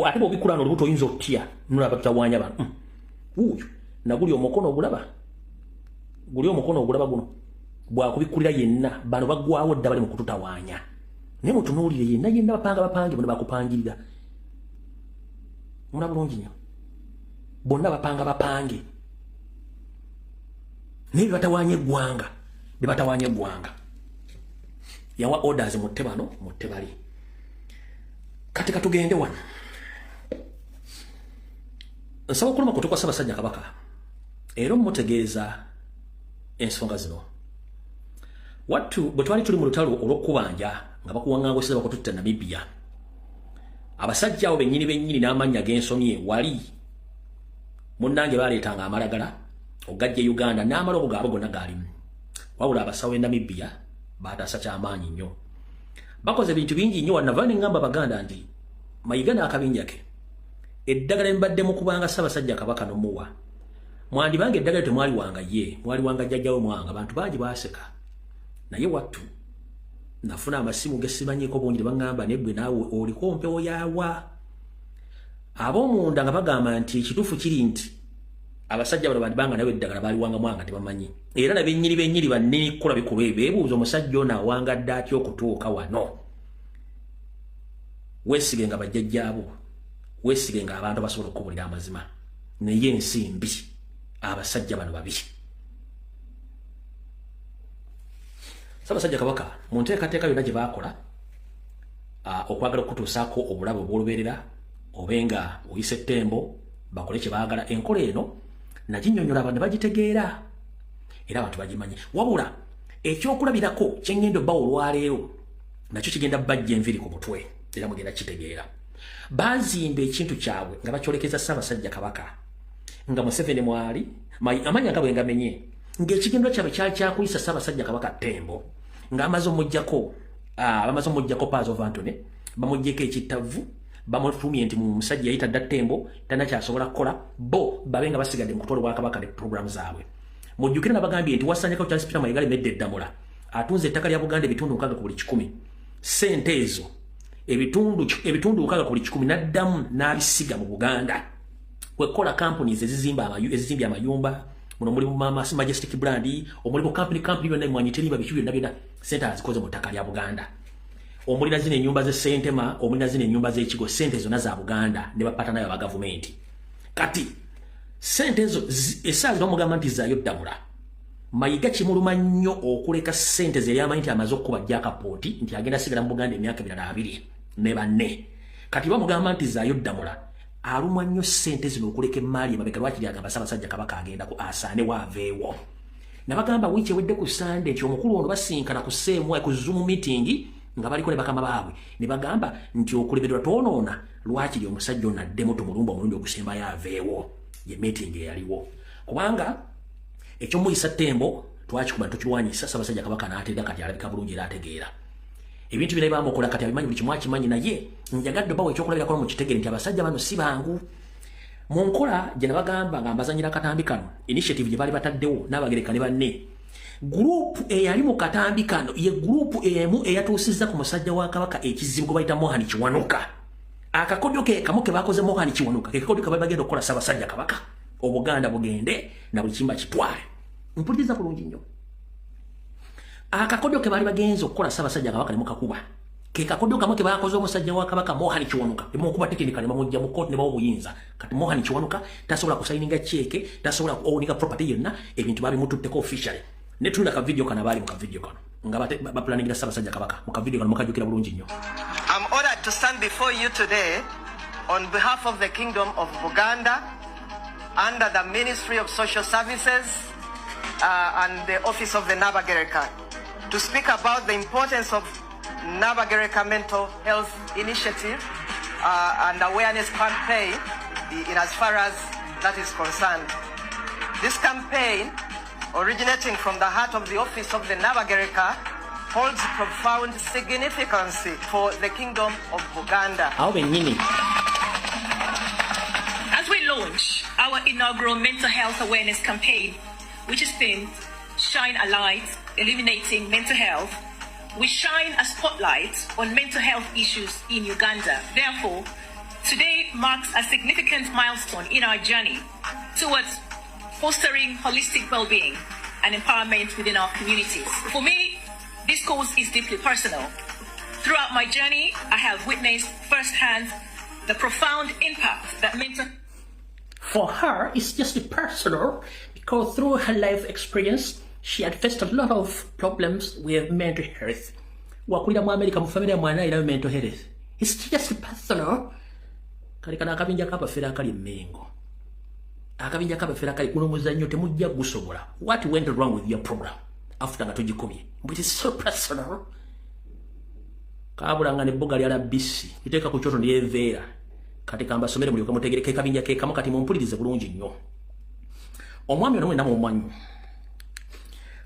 ate bw'obikkula no olubuto, oyinza otya nolaba tutawanya bano. Wuuyo naguli omukono ogulaba, guli omukono ogulaba guno bwakubikkulira yenna. Bano baggwawo dda, bali mu kututawaanya. Naye mutunuulire yenna yenna, bapanga bapange bonna, bakupangirira. Omulaba bulungi nnyo, bonna bapanga bapange, naye bebatawaanya eggwanga, bebatawaanya eggwanga. Yawa orders, mutte bano, mutte bali. Kati katugende wano. Nsaba okuluma kutu kwa Ssaabasajja Kabaka era omutegeeza ensonga zino. Wattu bwe twali tuli mu lutalo olw'okubanja nga bakuwaŋŋangusira, bakututta Namibia, abasajja abo bennyini bennyini n'amannya g'ensomye wali munnange baleetanga amalagala ogajja e Uganda n'amalobo gaabwe gonna gaalimu. Wabula abasawo e Namibia bataasa kyamaanyi nnyo, bakoze ebintu bingi nnyo. Wanava ne ŋŋamba Baganda nti Mayiga n'akabinja ke, eddagala embadde mu kubanga Ssaabasajja Kabaka nomuwa, mwandibanga eddagala temwaliwanga ye, mwaliwanga jjajjawe Mwanga. Abantu bangi baaseka, naye wattu nafuna amasimu gesimanyiko bungi ne baŋŋamba, neggwe naawe oliko mpewo yaawa. Ab'omunda nga bagamba nti ekituufu kiri nti abasajja bano bandibanga nawe eddagala baliwanga Mwanga, tebamanyi. Era na bennyini bennyini bannini kukola bikolwa ebyo, beebuuza omusajja ono awangadde atya okutuuka wano. Weesige nga bajjajjaabo, weesige nga abantu abasobola okukubulira amazima, naye ensi mbi, abasajja bano babi. Ssaabasajja Kabaka mu nteekateeka yonna gye baakola okwagala okutuusaako obulabe obw'olubeerera, obe nga oyisa ettembo, bakole kye baagala. Enkola eno naginnyonnyola, abantu ne bagitegeera era abantu bagimanyi. Wabula ekyokulabirako kyeŋŋenda obbawa olwaleero nakyo kigenda bajja enviri ku mutwe era mugenda kitegeera. Bazimba ekintu kyabwe nga bakyolekeza Ssaabasajja Kabaka nga Museveni mwali amanya nga bwe ngamenye, ng'ekigendwa kyabwe kyali kyakuyisa Ssaabasajja Kabaka ttembo ng'amaze omuggyako, bamaze omuggyako Powers of Attorney, bamuggyeko ekittavu, bamutumye nti musajja yayita dda ttembo, tanakyasobola kukola, bo babe nga basigadde mu kutwala obwakabaka ne program zaabwe. Mujjukire nabagambye nti wasanyako Charles Peter Mayiga alemedde eddamula, atunze ettaka lya Buganda ebitundu 60 ku buli 100. Sente ezo ebitundu 60 ku buli 100 n'addamu n'abisiga mu Buganda kwekola companies ezizimba ezizimbye amayumba. Muno mulimu Mama Majestic Brand, omulimu company yonna Emwanyi Terimba, biki byonna byonna, sente azikoze mu ttaka lya Buganda. Omulina zino ennyumba z'essentema, omulina zino ennyumba z'ekigo, sente zonna za Buganda ne bapata nayo aba gavumenti. Kati sente ezo essaawa zino bamugamba nti zaayo ddamula. Mayiga kimuluma nnyo okuleka sente ze yamanyi nti amaze okukuba jackpot, nti agenda sigala mu Buganda emyaka emirala 20 ne banne. Kati bamugamba nti zaayo ddamula, alumwa nnyo sente zino okuleka emmaali emabega. Lwakiri agamba Ssaabasajja Kabaka agenda ku asaane waaveewo. Nabagamba wiiki ewedde ku Sande nti omukulu ono basinkana ku seemu ku Zoom meeting nga baliko ne bakama baabwe, ne bagamba nti okulemererwa twonoona, lwakiri omusajja ono addemu tumulumba omulundi ogusembayo aveewo. Ye meeting eyaliwo, kubanga ekyomuyisa Tembo twakikuba tukirwanyisa. Ssaabasajja Kabaka n'ateega, kati alabika bulungi era ategeera ebintu bina bamukola, kati abimanyi, buli kimu akimanyi. Naye njagadde bawa ekyokulabirako mu kitegere nti abasajja bano si bangu. Mu nkola gye nabagamba nga mbazanyira akatambi kano, initiative gye baali bataddewo n'Abagereka ne banne, group eyali mu katambi kano ye group emu eyatuusizza ku musajja wa Kabaka ekizibu gwe bayita Mohan Kiwanuka. Akakodyo ke kamu ke bakoze Mohan Kiwanuka ke kakodyo ke bali bagenda okukola Ssaabasajja Kabaka, Obuganda bugende na buli kimba kitwale. Mpuliriza bulungi nnyo, akakodyo ke baali bagenza okukola Ssaabasajja Kabaka ne mukakuba ke kakodyo kamu ke bakoze omusajja wa Kabaka Mohan Kiwanuka, ne bamukuba tekinika, ne bamujja mu kooti, ne bawa obuyinza. Kati Mohan Kiwanuka tasobola kusayininga cheque, tasobola kuowninga property yonna, ebintu babimututteko officially. Ne tunula ka video kano, abaali mu ka video kano nga baplaningira Ssaabasajja Kabaka mu ka video kano mukajjukira bulungi nnyo. I'm honored to stand before you today on behalf of the Kingdom of Buganda under the Ministry of Social Services and the Office of the Nabagereka to speak about the importance of Nabagereka Mental Health Initiative and awareness campaign in as far as that is concerned. This campaign, originating from the heart of the Office of the Nabagereka, holds profound significance for the Kingdom of Buganda. Awo bennyini. As we launch our inaugural mental health awareness campaign, which is themed Shine a Light, Illuminating Mental Health, we shine a spotlight on mental health issues in Uganda. Therefore, today marks a significant milestone in our journey towards fostering holistic well being and empowerment within our communities. For me, this cause is deeply personal. Throughout my journey, I have witnessed firsthand the profound impact that mental For her, it's just personal because through her life experience, she had faced a lot of problems with mental health. Wakulira mu America mu family mwana era mental health. It's just personal. Kale kano akabinja k'abafere akali Mengo. Akabinja k'abafere akali kuno muzannyo temujja gusobola. What went wrong with your program after nga tugikubye? But it's so personal. Kabulanga n'ebbuga lya labisi. Liteeka ku kyoto lyeveera. Kati kambasomere mulyoke mutegere ke kabinja ke kamu. Kati mumpulirize bulungi nnyo. Omwami ono mwenna mumumanyi.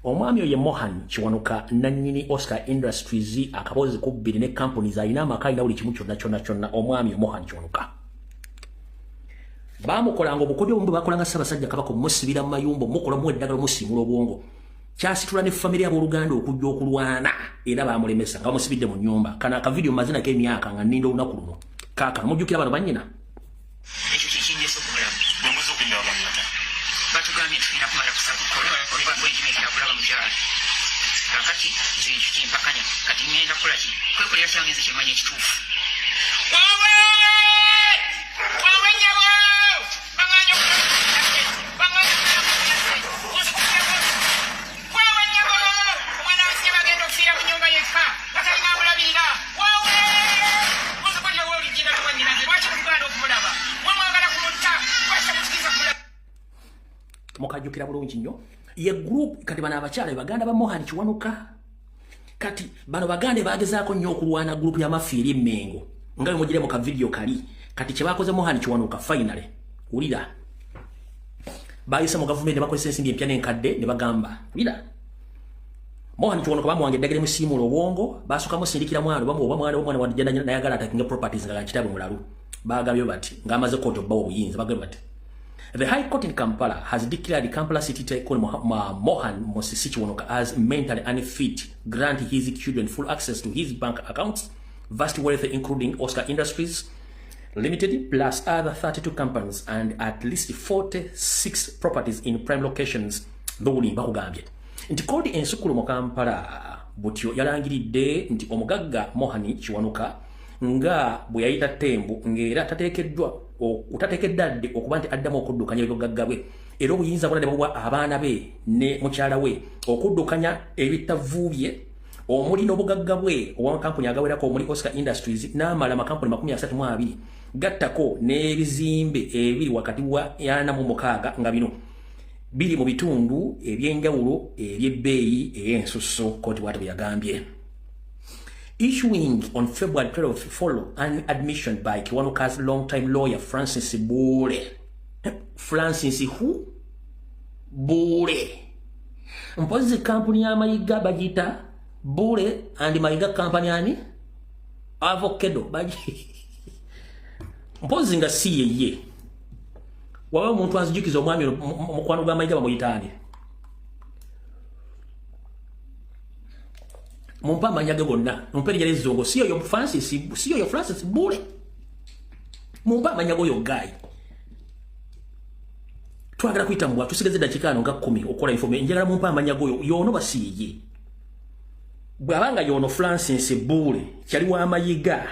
Omwami oyo ye Mohan Kiwanuka, nannyini Oscar Industries, akabozi ku bbiri ne companies, alina amaka, alina buli kimu kyonna kyonna kyonna. Omwami Mohan Kiwanuka baamukolanga obukodyo obumu bwe bakolanga Ssaabasajja Kabaka, omusibira mu mayumba, omukola mu eddagala, omusiimula obwongo. Kyasitula ne famire abooluganda okujja okulwana era bamulemesa nga bamusibidde mu nnyumba. Kano akavidiyo mazinako emyaka nga nninda olunaku luno. Kaakano mujjukira bano bannyina. Ekyo kyekinjesa okumulamu. Bwe muzze okuyingira bagambye batya? Batugambye tulina kumala kusaba kulaba mukyala. Kakati nze ekyo kimpakanya. Kati ngenda kukola ki? Kwekolera kyange nze kyemmanyi ekituufu. Wawe wawe nyabo, baŋŋanya baŋŋanya. Wawe nyabo, omwana wange bagenda okufiira mu nyumba yekka batalina amulabirira. Wawe muzukulira wooligira tuwanyinaze, lwaki mutugaana okumulaba? Mwamwagala kumutta, lwaki temutukiza kumulaba? Mukajjukira bulungi nnyo ye group. Kati bano abakyala be baganda ba Mohan Kiwanuka. Kati bano baganda bagezaako nnyo okulwana group ya mafia eri Emmengo nga bwe mugire mu ka video kali. Kati kye bakoze Mohan Kiwanuka, finally wulira, bayise mu gavumenti ne bakozesa ensimbi empya n'enkadde ne bagamba, wulira, Mohan Kiwanuka bamuwanga eddagala emusiimuula obwongo. Basooka musindikira mwana bamuwa oba mwana omwana wadde nayagala atakinga properties nga kitabwe mulalu. Bagambye bati ng'amaze kooti obbawa obuyinza, bagambye bati, "The High Court in Kampala has declared Kampala City Tycoon Mohan Musisi Kiwanuka as mentally unfit, grant his children full access to his bank accounts, vast wealth including Oscar Industries Limited plus other 32 companies and at least 46 properties in prime locations." Lowuli bakugambye nti kooti ensukulu mu Kampala butyo yalangiridde nti omugagga Mohani Kiwanuka nga bwe yayita Tembo ng'era tateekeddwa tateekeddwa dde okuba nti addamu okuddukanya ebyobugagga bwe, era obuyinza bwona ne buwa abaana be ne mukyala we okuddukanya ebitavu bye omuli n'obugagga bwe obwamakampuni agawerako omuli Oscar Industries n'amala amakampuni 32, gattako n'ebizimbe ebiri wakati wa 46 nga bino. Biri mu bitundu ebyenjawulo ebyebbeeyi ey'ensusso, kooti bwati bwe yagambye. Issuing on February 12 follow an admission by Kiwanuka's longtime lawyer Francis Bule. Francis who? Bule. Mpozi kampuni ya Mayiga bagiyita Bule and Mayiga Company ani? Avocado bagi. Mpozi nga si yeye. Waba omuntu anzijukiza omwami mukwano gwa Mayiga bamuyita ani? Mumpa amanya ge gonna. Mumpe erinnya ly'ezzungu. Si yoyo Francis, si yoyo Francis Bule. Mumpa amanya g'oyo guy. Twagala kuyita mbwa, tusigeze eddakiika ano nga 10 okukola information. Njagala mumpa amanya g'oyo, y'ono basiiye. Bw'abanga y'ono Francis Bule, kyali wa Mayiga.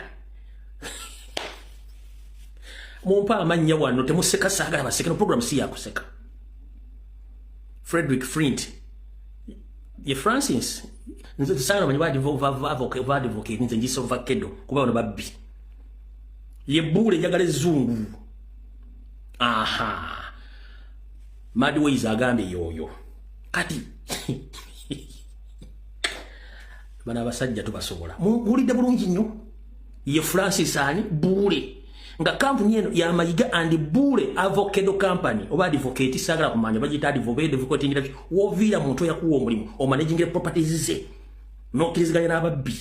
Mumpa amannya wano, temuseka, saagala baseke, no program si ya kuseka. Frederick Flint. Ye Francis, nze saagala manyi ba advocate nze njisa avocado kuba bano babbi. Ye Bule njagala ezzungu. Aha. Madways agambye yoyo. Kati bano abasajja tubasobola. Muwulidde bulungi nnyo. Ye Francis ani Bule. Nga kampuni eno ya Mayiga and Bule Avocado Company oba advocate, saagala kumanya bagiyita advocate ngira woviira muntu yakuwa omulimu omanagingira properties ze n'okkiriziganya n'ababbi.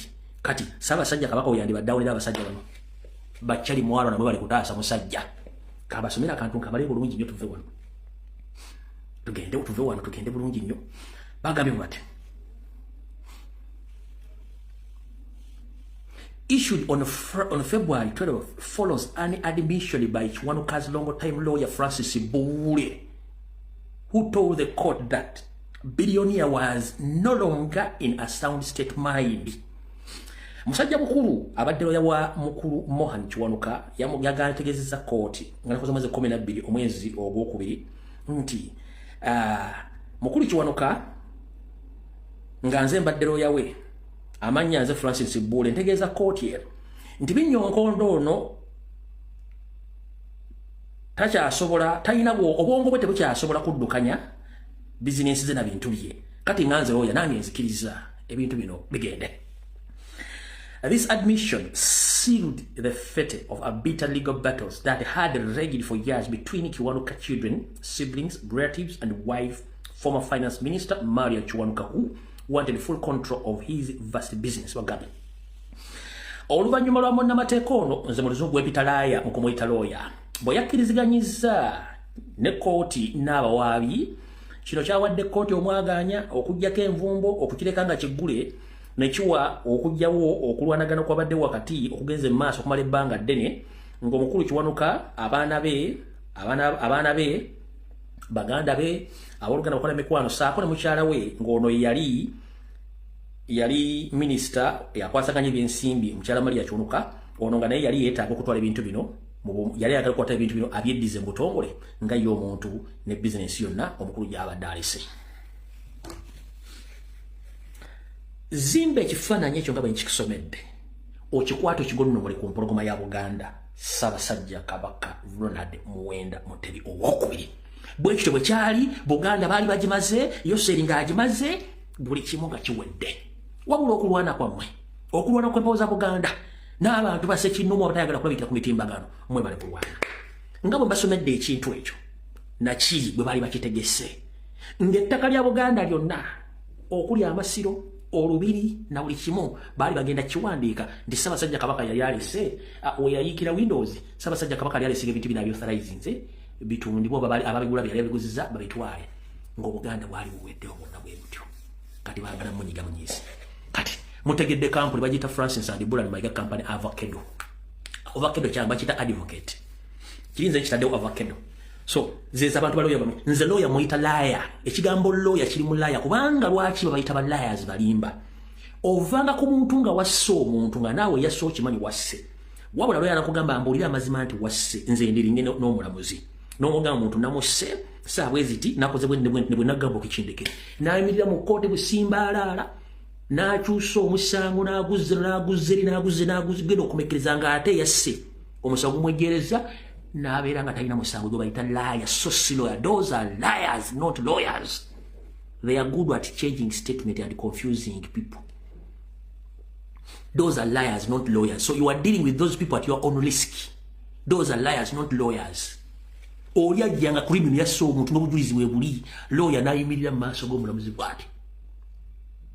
Kati Ssaabasajja Kabaka we yandibadde awulira abasajja bano bakyali mwalo namwe bali kutaasa musajja. Kabasomera akantu nkabale bulungi nnyo, tuve wano tugende, tuve wano tugende bulungi nnyo. Bagambye bati issued on February 12 follows an admission by Kiwanuka's long-time lawyer Francis Bule, who told the court that billionaire was no longer in a sound state mind. Musajja mukulu abadde lawyer wa mukulu Mohan Kiwanuka yagategeezezza kooti nga nakoze omwezi 12 omwezi ogwokubiri nti mukulu Kiwanuka, nga nze mbadde lawyer we, amannya nze Francis Bule, ntegeeza kooti ero nti Binyonkondo ono takyasobola, talina obwongo bwe tebukyasobola kuddukanya bizinensi ze na bintu bye. Kati nga nze lawyer nange nzikiriza ebintu bino bigende. This admission sealed the fate of a bitter legal battles that had raged for years between Kiwanuka children, siblings, relatives, and wife, former finance minister Maria Kiwanuka, who wanted full control of his vast business. Wagabe. Oluvannyuma lwa munnamateeka ono, nze mu luzungu wempita laaya, mu kumuyita lawyer, bwe yakkiriziganyizza ne kkooti n'abawaabi, kino kyawadde kkooti omwagaanya okuggyako envumbo okukireka nga kiggule ne kiwa okuggyawo okulwanagana kwabadde wakati okugenza emmaaso okumala ebbanga ddene ng'omukulu Kiwanuka, abaana be, baganda be, abooluganda, bakola emikwano saako ne mukyala we, ng'ono yali minisita yakwasaganya ebyensimbi, mukyala Maria Kiwanuka ono, nga naye yali yeetaaga okutwala ebintu bino, yali ayagala okukwata ebintu bino abyeddize mu butongole nga ye omuntu ne bizinensi yonna omukulu gy'abadde alese. Zimba ekifaananyi ekyo nga bwe nkikusomedde, okikwata okigonnomole ku mpologoma ya Buganda, Ssaabasajja Kabaka Ronald Muwenda Mutebi Owokubiri. Bwe kityo bwe kyali. Buganda baali bagimaze, Yoseri ng'agimaze, buli kimu nga kiwedde, wabula okulwana kwammwe, okulwana kw'empewo za Buganda n'abantu basekinnomu abatayagala kulabikira ku mitimbagano, mmwe bali kulwana nga bwe mbasomedde ekintu ekyo nakiri bwe baali bakitegese ng'ettaka lya Buganda lyonna okuli amasiro, olubiri na buli kimu baali bagenda kiwandiika nti Ssaabasajja Kabaka yali alese we yayiikira windows. Ssaabasajja Kabaka yali alese ebintu bino abyauthorizinze bitundibwa, ababigula byali abiguziza babitwale, ng'Obuganda bwali buweddewo bwonna bwe butyo. Kati baagala munyiga munyizi. Kati mutegedde kampuni bagiyita Francis and Bulan Mayiga Company Avocado. Avocado kyamba bakiyita advocate, kirinze kitaddewo avocado. So zeza abantu baloya bano, nze lawyer muyita liar. Ekigambo lawyer kiri mu liar, kubanga lwaki babayita ba liars? Balimba. Ovanga ku muntu nga wasse omuntu nga naawe yasse okimanyi wasse, wabula lawyer nakugamba mbuulira amazima nti wasse, nze ndiringe n'omulamuzi n'omugamba omuntu namusse saa bwe ziti nakoze bwe ne bwe nagamba okukindeke, n'ayimirira mu kkooti busimbaalaala n'akyusa omusango n'aguzza n'aguzza eri n'aguzza n'aguzza, genda okumekereza ng'ate yasse, omusango gumwejereza. N'abeera nga talina musango, gwe bayita liar, so si lawyer. Those are liars, not lawyers. They are good at changing statement and confusing people. Those are liars, not lawyers. So you are dealing with those people at your own risk. Those are liars, not lawyers. Oli ajjanga criminal yasse omuntu n'obujulizi bwe buli, lawyer n'ayimirira mu maaso g'omulamuzi bw'ati,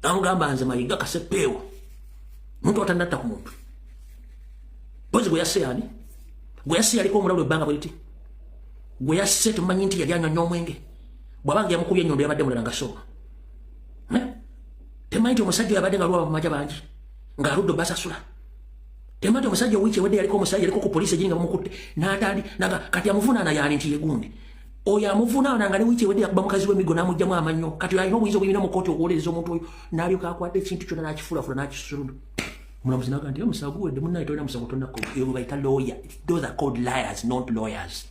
namugamba, "Nze Mayiga Kasepeewo, muntu atannatta ku muntu." Pozi gwe yasse ani? Gwe yasse yaliko omulalu ebbanga bwe liti. Gwe yasse tumanyi nti yali anywa omwenge. Bw'abanga yamukubye ennyondo, yabadde mulala nga sooma. Temanyi nti omusajja yabadde nga lwaba mumaja bangi ng'aludde basasula. Temanyi nti omusajja wiiki ewedde yaliko omusajja yaliko ku poliisi egiri nga bamukutte n'atandi naga. Kati amuvunaana yaani nti yegundi oyo amuvunaana nga ne wiiki ewedde yakuba mukazi w'emiggo n'amugjamu amannyo? Kati alina obuyinza obuyina mu kooti okuwolereza omuntu oyo, n'alyoka akwata ekintu kyonna n'akifuulafula n'akisuludu. Omulamuzi naga nti, "Omusango guwedde, munnaye, tolina musango, tonnako." Eyo bayita lawyer. Those are called liars, not lawyers.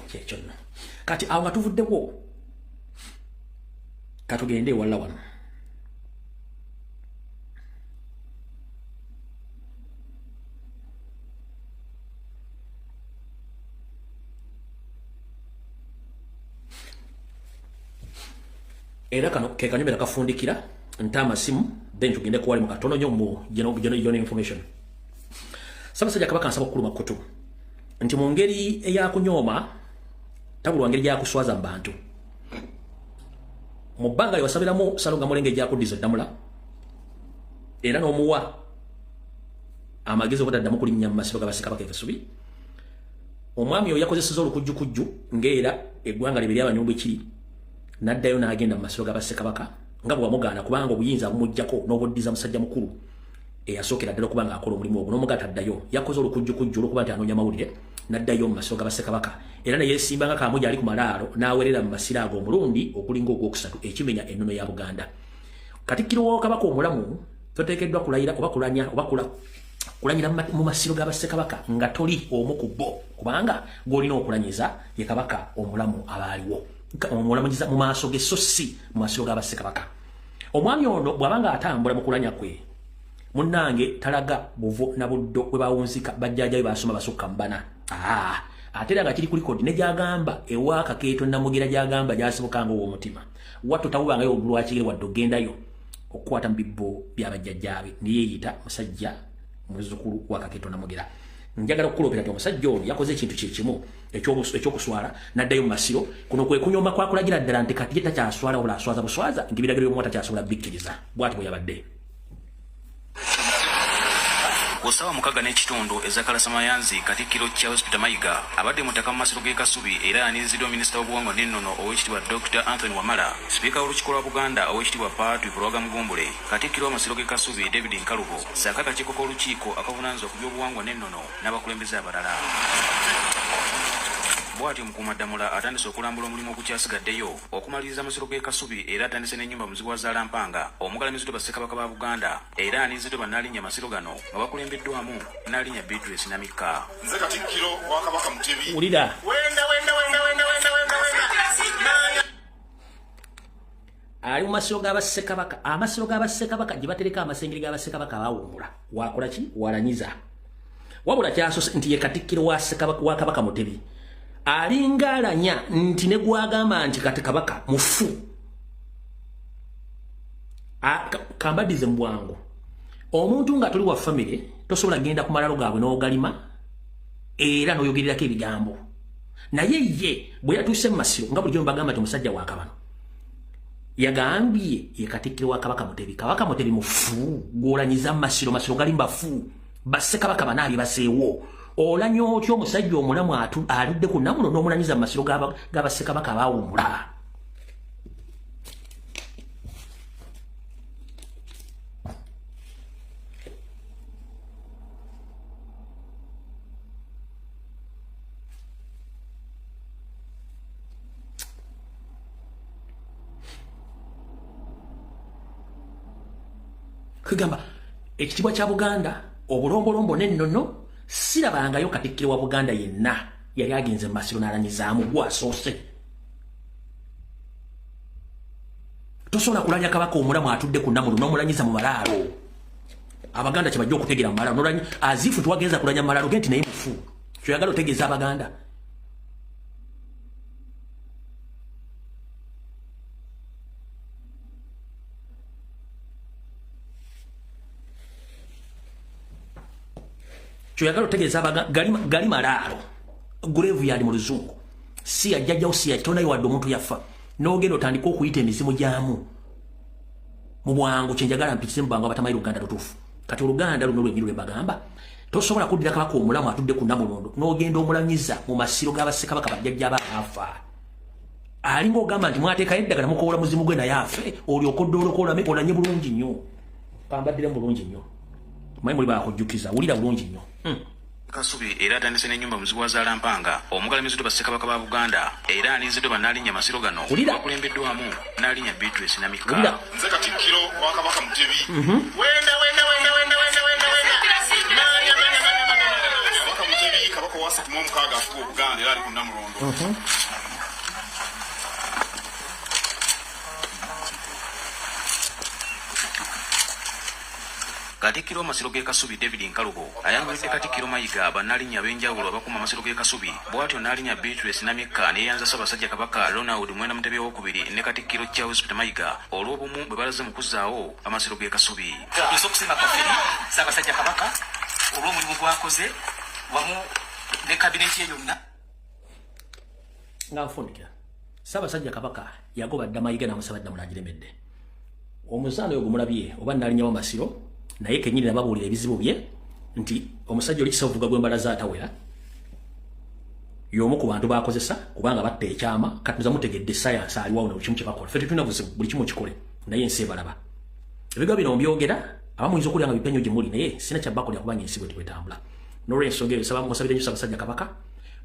Kyekyo nno. Kati awo nga tuvuddewo, katugende ewalala wano. Era kano ke kanyumira kafundikira nta amasimu, then tugende kuwali mu katono nnyo mu general information. Ssaabasajja Kabaka nsaba okukuluma kutu nti mu ngeri eyakunyooma tabulwa ngeri gyakuswaza mu bantu, mu bbanga lye wasabiramu Salonga Mulenge gyakuddiza eddamula era n'omuwa amagezi obutaddamu kulinnya mu masiro ga Bassekabaka e Kasubi, omwami oyo yakozeseza olukujjukujju ng'era eggwanga libe lyabanyumbu ekiri, n'addayo n'agenda mu masiro ga Bassekabaka nga bwe wamugaana, kubanga obuyinza bumuggyako n'obuddiza musajja mukulu eyasookera ddala okuba ng'akola omulimu ogwo, n'omugaata addayo. Yakoze olukujjukujju olw'okuba nti anoonya mawulire, n'addayo mu masiro ga Bassekabaka era ne yeesimba nga Kaamugye ali ku malaalo, n'awerera mu masiro ago omulundi okulinga ogwokusatu, ekimenya ennono ya Buganda. Katikkiro wa Kabaka omulamu toteekeddwa kulayira oba kulanya oba kulanyira mu masiro ga Bassekabaka nga toli omu ku bo, kubanga gw'olina okulanyiza ye Kabaka omulamu abaaliwo, omulamuyiza mu maaso ge, so si mu masiro ga Bassekabaka. Omwami ono bw'aba nga atambula mu kulanya kwe, munnange, talaga buvo na buddo bwe bawunzika bajjajja be basoma basukka mu bana. Ate era nga kiri ku record ne gyagamba ewa Kakeeto Namugira, gyagamba gyasibukanga ow'omutima watto tawubangayo olwakigere wadde ogendayo okukwata mu bibbo byabajjajjaabe, niyeeyita musajja muzzukulu wa Kakeeto Namugira. Njagala okukulopera nti omusajja ono yakoze ekintu kyekimu ekyokuswala, n'addayo mu masiro. Kuno kwe kunyoma kwakulagira ddala nti kati ye takyaswala, wabula aswaza buswaza, nti ebiragiro by'omuwa takyasobola bikkiriza. Bw'ati bwe yabadde. Ku ssaawa 6:30 ez'akalasamayanzi, Katikkiro Charles Peter Mayiga abadde mu ttaka mu masiro g'e Kasubi era yaniriziddwa Minisita w'Obuwangwa n'Ennono, Oweekitiibwa Dr Anthony Wamala, Sipiika w'Olukiiko lwa Buganda, Oweekitiibwa Patrick Luwaga Mugumbule, Katikkiro w'amasiro g'e Kasubi David Nkalubo, ssaako akakiiko k'olukiiko akavunaanyizibwa ku by'obuwangwa n'ennono n'abakulembeze abalala. Bw'atyo Mukuumaddamula atandise okulambula omulimu ogukyasigaddeyo okumaliriza amasiro g'e Kasubi era atandise n'ennyumba Muzibwazaalampanga omugalamiziddwa Bassekabaka ba Buganda, era aniriziddwa Bannaalinnya amasiro gano nga bakulembeddwamu Nnaalinnya Beatrice Namikka. Nze Katikkiro wa Kabaka Mutebi. Wulira. Wenda, wenda, wenda, wenda, wenda, wenda, wenda. Ali mu masiro g'abassekabaka, amasiro g'abassekabaka gye batereka amasengeri g'abassekabaka abawummula, wakola ki? Walanyiza. Wabula kyasose nti ye katikkiro wa Ssekabaka, wa Kabaka Mutebi, alinga alanya nti ne gwagamba nti kati kabaka mufu. Kambadize mu bwangu, omuntu nga toli wa famire tosobola genda ku malalo gaabwe n'ogalima era n'oyogererako ebigambo. Naye ye bwe yatuuse mu masiro, nga bulijjo mbagamba nti omusajja wa kabano, yagambye ye katikkiro wa Kabaka Mutebi. Kabaka Mutebi mufu, gw'olanyiza mu masiro? Masiro gali mbafu, bassekabaka banaabye baseewo. Olanya otya omusajja omulamu aludde ku namuno n'omulanyiza mu masiro g'abassekabaka abaawummula? Kugamba ekitiibwa kya Buganda, obulombolombo n'ennono, sirabangayo katikkiro wa Buganda yenna yali agenze mu masiro n'alanyizaamu. Gwasoose. Tosobola kulanya kabaka omulamu atudde ku namulo n'omulanyiza mu malaalo. Abaganda kyebajja okutegeera mu malalo nolanya azifu tuwagenza kulanya malalo genti naye mufu. Kyoyagala otegeeza Abaganda. Kyoyagala otegeeza Abaganda gali malaalo. Grave yali mu luzungu. Si ya jjajjawo, si ya kitona wadde omuntu yafa. N'ogenda otandika okuyita emizimu gyamu mu bwangu. Kyenjagala mpitise mu bwangu abatamanyi Luganda lutuufu. Kati Oluganda luno lwennyini lwe bagamba, tosobola kuddira kabaka omulamu atudde ku Namulondo n'ogenda omulanyiza mu masiro g'abassekabaka bajjajja baafa. Alinga ogamba nti mwateekayo eddagala mukoola muzimu gwe naye afe, olyoke odde olokole olanye bulungi nnyo. Kambaddire bulungi nnyo. Mwe muli bakujjukiza, wulira bulungi nnyo. Kasubi era atandise n'ennyumba Muzibu Azaala Mpanga omugalamiziddwa bassekabaka ba Buganda era alinziddwa bannaalinnya amasiro gano bakulembeddwamu Nnaalinnya Beatrice Namikka. Nze Katikkiro wa Kabaka Mutebi. Wenda wenda wenda wenda wenda wenda wenda. Manya manya manya manya. Kabaka Mutebi Kabaka wa 36 afuga Obuganda era ali ku Namulondo. Katikkiro w'amasiro g'e Kasubi David Nkalubo ayanjulidde Katikkiro Mayiga bannaalinnya ab'enjawulo abakuuma amasiro g'e Kasubi. Bw'atyo Nnaalinnya Beatrice Namikka neyeeyanza Ssaabasajja Kabaka Ronald Mwenda Mutebi owokubiri ne Katikkiro Charles Peter Mayiga olw'obumu bwe balaze mu kuzzaawo amasiro g'e Kasubi. Tutuuse okusiima kwaffe eri Ssaabasajja Kabaka olw'omulimu gw'akoze wamu ne kabineti ye yonna. Nga nfundikira, Ssaabasajja Kabaka yagoba dda Mayiga n'amusaba dda mulagiremedde. Omuzaana oyo gwemulabye oba Nnaalinnya w'amasiro naye kennyini nababuulira ebizibu bye nti omusajja oli kisavuga gw'embalaza atawera y'omu ku bantu bakozesa kubanga batta ekyama. Kati muza mutegedde sayansi aliwo na buli kimu kye bakola. Ffe tetulina buzibu, buli kimu kikole, naye ensi ebalaba. Ebigambo bino mbyogera abamu muyinza okuwulira nga bipya nnyo gye muli, naye sina kya bakolera kubanga ensi bwetyo bwetambula. N'olwensonga eyo nsaba musabire nnyo Ssaabasajja Kabaka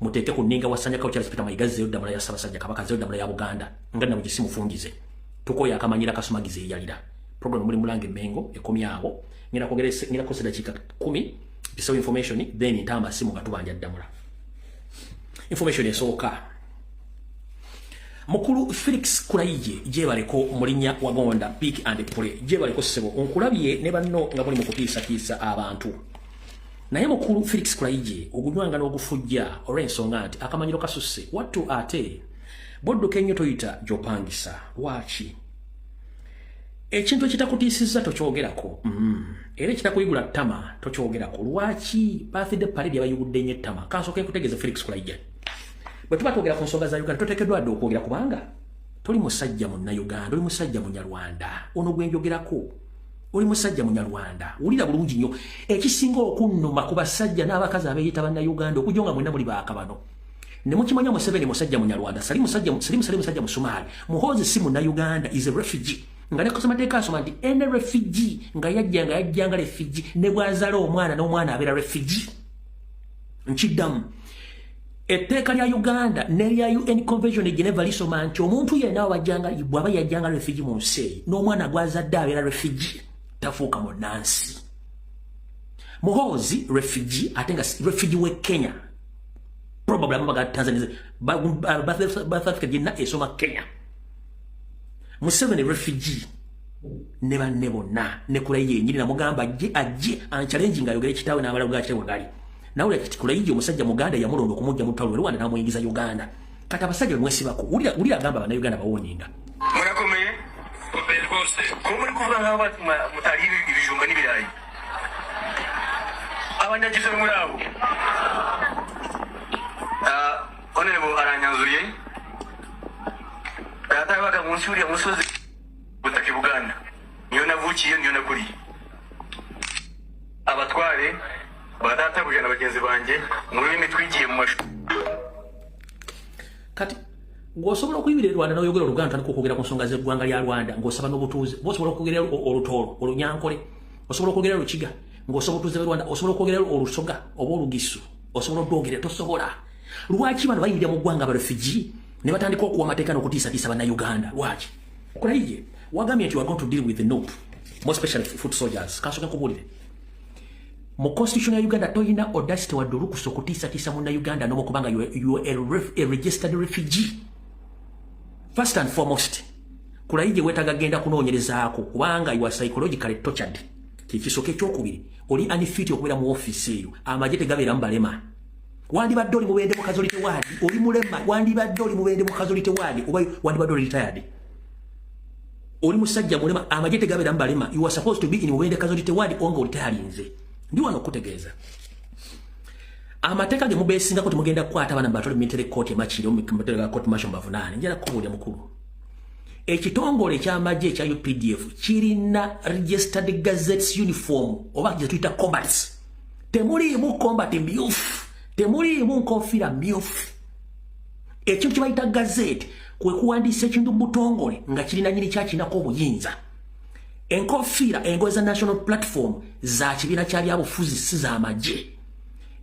muteeke ku nninga wasanyako Charles Peter Mayiga azzeeyo ddamula ya Ssaabasajja Kabaka, azzeeyo ddamula ya Buganda nga nabwe gisimufungize. Tukooye akamanyira akasumagiza eyalira. Program muli mulanga Emmengo ekomyawo. Ngenda kwogera, ngenda kukozesa dakiika 10 mpisewo information, then ntamba simu nga tubanja ddamula. Information esooka, mukulu Felix Kulayije gyebaleko mulinnya wagonda pick and play, gyebaleko ssebo, nkulabye ne banno nga muli mu kutiisatiisa abantu. Naye mukulu Felix Kulayije ogunywanga n'ogufujja olw'ensonga nti akamanyiro kasusse wattu, ate bodduka ennyo toyita gy'opangisa. Lwaki ekintu ekitakutiisizza tokyogerako? Era ekitakuyigula ttama tokyogerako? Lwaki birthday parade yabayigudde nnyo ettama? Kansooke nkutegeeze, Felix Kulayije, bwe tuba twogera ku nsonga za Uganda toteekeddwa dde okwogera kubanga toli musajja Munnayuganda, oli musajja Munyarwanda. Ono gwe njogerako oli musajja Munyarwanda. Wulira bulungi nnyo, ekisinga okunnuma ku basajja n'abakazi abeeyita Bannayuganda okujja nga mwenna muli baakabano ne mukimanya Museveni musajja Munyarwanda, Sali musajja Sali Musali musajja Musomaali, Muhoozi si Munnayuganda, is a refugee. Nga ne kusoma asoma nti ene refugee nga yajjanga refugee ne bw'azaala omwana n'omwana abeera refugee. Nkiddamu, etteeka lya Uganda n'erya UN Convention e Geneva lisoma nti omuntu yenna wajjanga bw'aba yajjanga refugee mu nsi eyo n'omwana gw'azadde abeera refugee, tafuuka munnansi. Muhoozi refugee, ate nga refugee we Kenya, probably abaga Tanzania, South Africa gyenna esoma Kenya. Museveni refugee ne banne bonna ne Kulayije yennyini namugamba ajje ajje anchallenge ng'ayogera kitaawe n'abalalu ga kitaawe gali nawulira kiti Kulayije omusajja Muganda yamulonda okumujja mu ttalo Rwanda n'amuyingiza Uganda. Kati abasajja bemwesibako, wulira wulira agamba Bannayuganda bawoninga. Murakomeye ko muri kuvuga nk'aho mutariye ibijumba n'ibirayi, abanyagize muri abo. Honorable aranyanzuye, data yabaga munsi y'uriya musozi butaka i Buganda, niyo navukiye, niyo nakuriye. Abatware ba databuja na bagenzi banjye mu rurimi twigiye mu mashuri. Kati ng'osobola okuyimirira e Rwanda n'oyogera Oluganda, otandika okwogera ku nsonga z'eggwanga lya Rwanda ng'osaba n'obutuuze. Oba osobola okwogera Olutoolo, Olunyankole, osobola okwogera Olukiga ng'osaba obutuuze bw'e Rwanda, osobola okwogera Olusoga oba Olugisu, osobola odwogera? Tosobola. Lwaki bano bayimirira mu ggwanga abarefugee ne batandika okuwa amateeka n'okutiisatiisa Bannayuganda? Lwaki? Kulayije wagambye nti you are going to deal with the NUP, more especially foot soldiers. Kansooke nkubuulire, mu constitution ya Uganda toyina audacity wadde olukusa okutiisatiisa Munnayuganda n'omu kubanga you are a registered refugee. First and foremost, Kulayije weetaaga genda kunoonyerezaako kubanga you are psychologically tortured. Kyekisooka. Ekyokubiri, oli unfit okubeera mu ofiisi eyo. Amagye tegabeeramu balema. Wandibadde oli Mubende mu casualty ward, oli mulema. Wandibadde oli Mubende mu casualty ward oba wandibadde oli retired. Oli musajja mulema, amagye tegabeeramu balema. You are supposed to be in Mubende casualty ward onga olitayalinze. Ndi wano okutegeeza amateeka ge mubeesingako. Temugenda kukwata abaana batole military court emakiri, omuteeka court martial bavunaane. Njala kubuulira mukulu, ekitongole ekyamagye ekya UPDF kirina registered gazettes uniform oba gye tuyita combats. Temuliimu combat myufu, temuliimu nkofiira myufu. Ekintu kye bayita gazette kwe kuwandiisa ekintu mu butongole nga kirina nyini kyakinako obuyinza. Enkofiira, engoye za National Platform za kibiina kya byabufuzi, si z'amagye.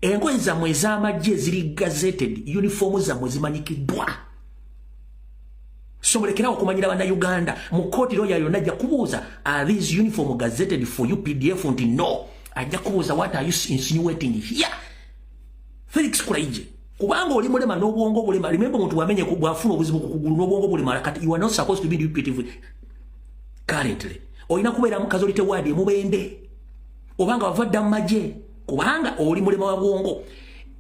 Engoye zammwe ez'amagye ziri gazetted, uniform zammwe zimanyikiddwa. So mulekerawo okumanyira Bannayuganda. Mu kooti lawyer yonna ajja kubuuza, "Are these uniform gazetted for UPDF?" Nti no. Ajja kubuuza, "What are you insinuating here, Felix Kulaije?" Kubanga oli mulema n'obwongo bulema. Remember, omuntu bwamenye, bwafuna obuzibu ku kugulu, n'obwongo bulemala. Kati you are not supposed to be in UPDF currently. Olina kubeera mu casualty ward emubende obanga wava dda mu magye, kubanga oli mulema wa bwongo.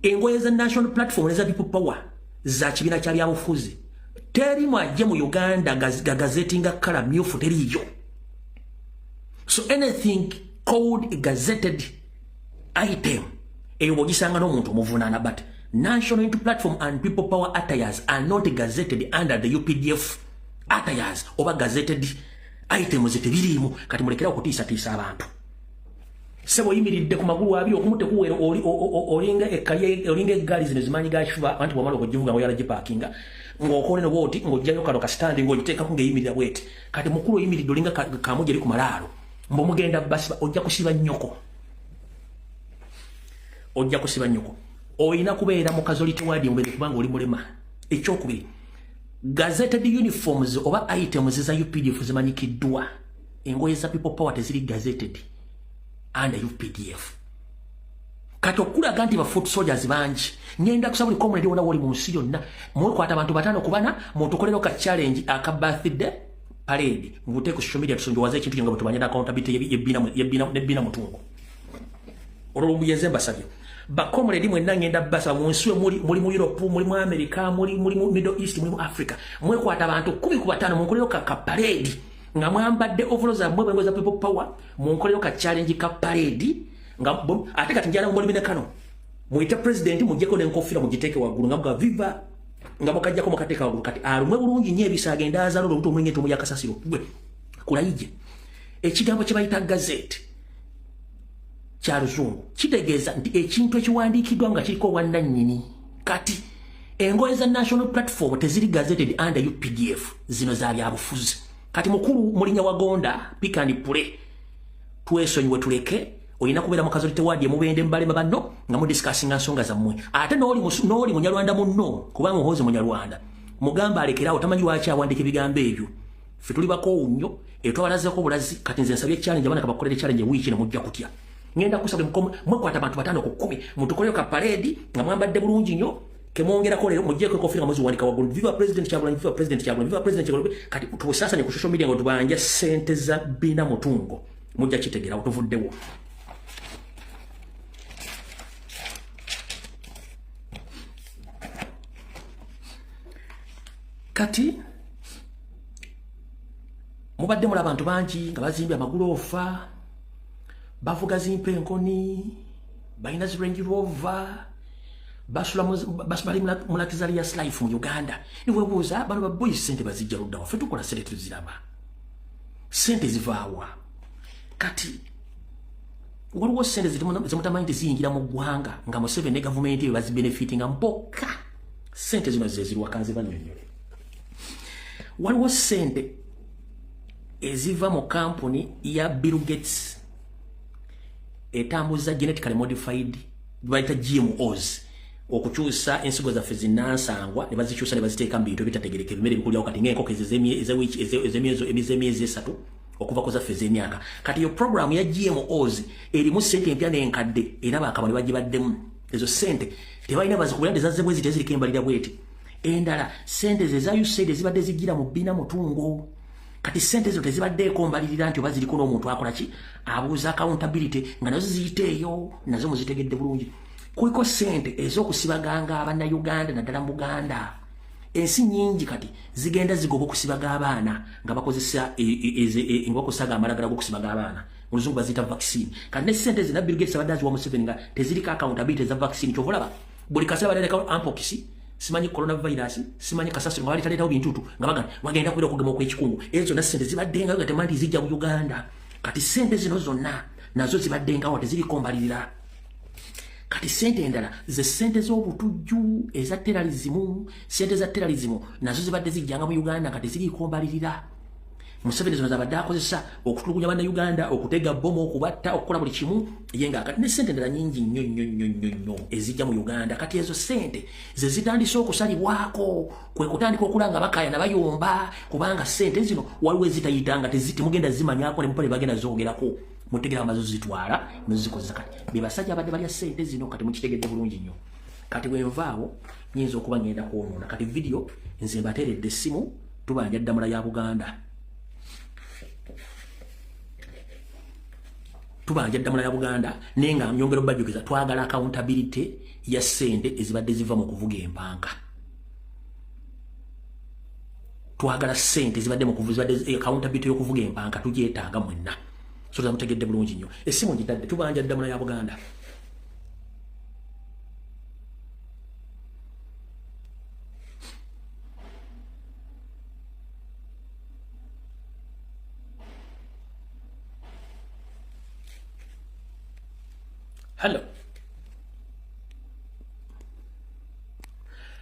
Engoye za National Platform neza People Power za kibiina kya byabufuzi. Teri mwajje mu Uganda gagazetinga colour myufu, teriyo. So anything called a gazetted item, eyo bw'ogisanga n'omuntu omuvunaana. But National Unity Platform and People Power attires are not gazetted under the UPDF attires oba gazetted items, tebiriimu. Kati mulekera okutiisatiisa abantu. Sebo, oyimiridde ku magulu abiri, okumu tekuwera, olinga olinga eggaali zino zimanyi ga kifuba. Anti bwamala okugivuga nga oyala gipaakinga, ng'okola eno bwoti, ng'ojjayo kano ka stand, ng'ogiteekako ng'eyimirira bweti. Kati mukulu, oyimiridde olinga kamugi eri ku malaalo. Mbu mugenda basiba. Ojja kusiba nnyoko, ojja kusiba nnyoko. Olina kubeera mu casualty ward mubere, kubanga oli mulema. Ekyokubiri, gazetted uniforms oba items za UPDF zimanyikiddwa. Engoye za People Power teziri gazetted under UPDF. Kati okulaga nti ba foot soldiers bangi, ngenda kusaba buli comrade wona woli mu nsi yonna, mwekwata abantu 5 ku 4, mutukolero ka challenge aka birthday parade, mubute ku social media, tusonjowaze ekintu kino nga bwe tubanya accountability yebbina mutungo. Olwo lumbuye mbasabye ba comrade mwenna, ngenda basaba mu nsi muli, muli mu Europe, muli mu America, muli mu Middle East, muli mu Africa, mwekwata abantu 10 ku 5, munkolero ka parade nga mwambadde overalls zammwe, bwengo za People Power, munkolero ka challenge ka parade nga ate kati njala mulimine kano muyite president, mujjeko n'enkofiira mugiteeke waggulu nga muga viva, nga mukajjako mukateeka waggulu. Kati alumwe bulungi nnyo ebisaaga endaazalo olubuto omulenge nti omuyakasasiro gwe Kulayije. Ekigambo kye bayita gazette kya luzungu, kitegeeza nti ekintu ekiwandiikiddwa nga kiriko obwannannyini. Kati engoye za National Platform teziri gazetted under UPDF, zino za byabufuzi. Kati mukulu mulinya wagonda, pick and play, twesonyiwe, tuleke. Olina kubeera mu casualty ward emubende mubalema banno nga mudiscussinga nsonga zammwe. Ate n'oli munyarwanda munno, kubanga Muhoozi munyarwanda, mugamba alekerawo, tamanyi lwaki awandiika ebigambo ebyo. Ffe tuli bakoowu nnyo, etwabalazeeko obulazi. Kati nze nsabye challenge, abaana kabakolere challenge wiiki ne mujja kutya. Ngenda kusaba mwekwata abantu 5 ku 10, mutukoleyo ka parade nga mwambadde bulungi nnyo, kemwongerako leero muggyeko enkofiira nga muziwanika waggulu, "Viva President Kyagulanyi, viva President Kyagulanyi, viva President Kyagulanyi." Kati tubusaasanye ku social media nga tubanja ssente za bina mutungo, mujja kitegeera tuvuddewo. Kati mubadde muli abantu bangi nga bazimbye amaguloofa, bavuga zimpa enkoni, balina zi Range Rover, basula bali mu luxurious life mu Uganda. Niwebuuza, bano baboyi sente bazijja luddawa? Ffe tukola sente tuziraba, sente zivaawa? Kati waliwo sente zemutamanyi nti ziyingira mu ggwanga nga Museveni ne gavumenti ebyo bazibenefitinga mbokka. Sente zino zezirwa kanzi banyonyole. Waliwo sente eziva mu kampuni ya Bill Gates etambuza genetically modified, bayita GMOs, okukyusa ensigo zaffe zinansangwa ne bazikyusa ne baziteeka mu bintu ebitategereka, ebimere ebikulyawo kati ng'enkoko ez'emyezi 3 okuva ku zaffe ez'emyaka. Kati yo program ya GMOs erimu sente empya n'enkadde, era bakaba ne bagibaddemu. Ezo sente tebalina bazikubira nti zazze bwezi, teziriko embalira bweti. Endala sente ze za USAID ezibadde zijjira mu bbina mutungo. Kati sente zino tezibaddeeko mbalirira nti oba ziriko n'omuntu akola ki, abuuza accountability, nga nazo ziyiteeyo, nazo muzitegedde bulungi. Kuliko sente ez'okusibaganga abannayuganda, naddala mu Buganda. Ensi nnyingi kati zigenda zigoba okusibaga abaana nga bakozesa nga bakozesa amalagala g'okusibaga abaana, mu Luzungu baziyita vaccine. Kati ne sente zina Bill Gates abadde aziwa Museveni nga teziriko accountability eza vaccine. Kyova olaba buli kaseera baleetako mpox, simanyi coronavirus, simanyi kasasiro, nga baleetaleetawo bintutu nga bagamba bagenda kubeera okugema okw'ekikungu. Ezo zonna sente zibaddengayo nga temanyi zijja mu Uganda. Kati sente zino zonna nazo zibaddengawo, teziriko mbalirira. Kati sente endala ze sente z'obutujju eza terrorism. Sente za terrorism nazo zibadde zijjanga mu Uganda nga teziriiko mbalirira. Museveni zino zabadde akozesa okutulugunya bannayuganda, okutega bomu, okubatta, okukola buli kimu ye nga kati ne sente endala nyingi nnyo nnyo nnyo nnyo nnyo ezijja mu Uganda. Kati ezo sente ze zitandise okusalibwako, kwe kutandika okulanga bakaayana bayomba, kubanga sente zino waliwo ezitayita nga temugenda zimanyako, ne mupale bagenda zoogerako, mutegera amazo zitwala nezikozesa. Kati be basajja abadde balya sente zino, kati mukitegedde bulungi nnyo. Kati bwenvaawo nyinza okuba ngenda kwonoona kati video. Nze mbateeredde essimu, tubanja ddamula ya Buganda, tubanja ddamula ya Buganda. Naye nga nyongera obajjukiza, twagala accountability ya ssente ezibadde ziva mu kuvuga empanka. Twagala ssente zibadde mu kuvuga, zibadde accountability y'okuvuga empanka tugyetaaga mwenna. So mutegedde bulungi nnyo. Essimu ngitadde, tubanja ddamula ya Buganda. Hello,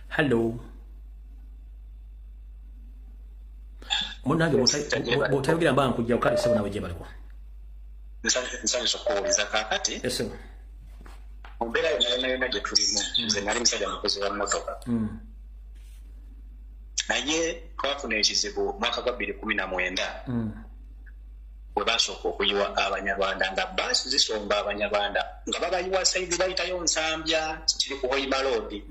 hello. Munange, bw'otayogera mba nkujja. Kale ssebo, nawe gye baliko. Nsanyusa okuwuliza. Kaakati mu mbeera yonna yonna yonna gye tulimu, nze nali musajja mukozi wa mmotoka, naye twafuna ekizibu mwaka gwa 2019 bwe basooka okuyiwa Abanyarwanda, nga baasi zisomba Abanyarwanda nga babayiwa side bayitayo Nsambya, kiri ku Hoima Road.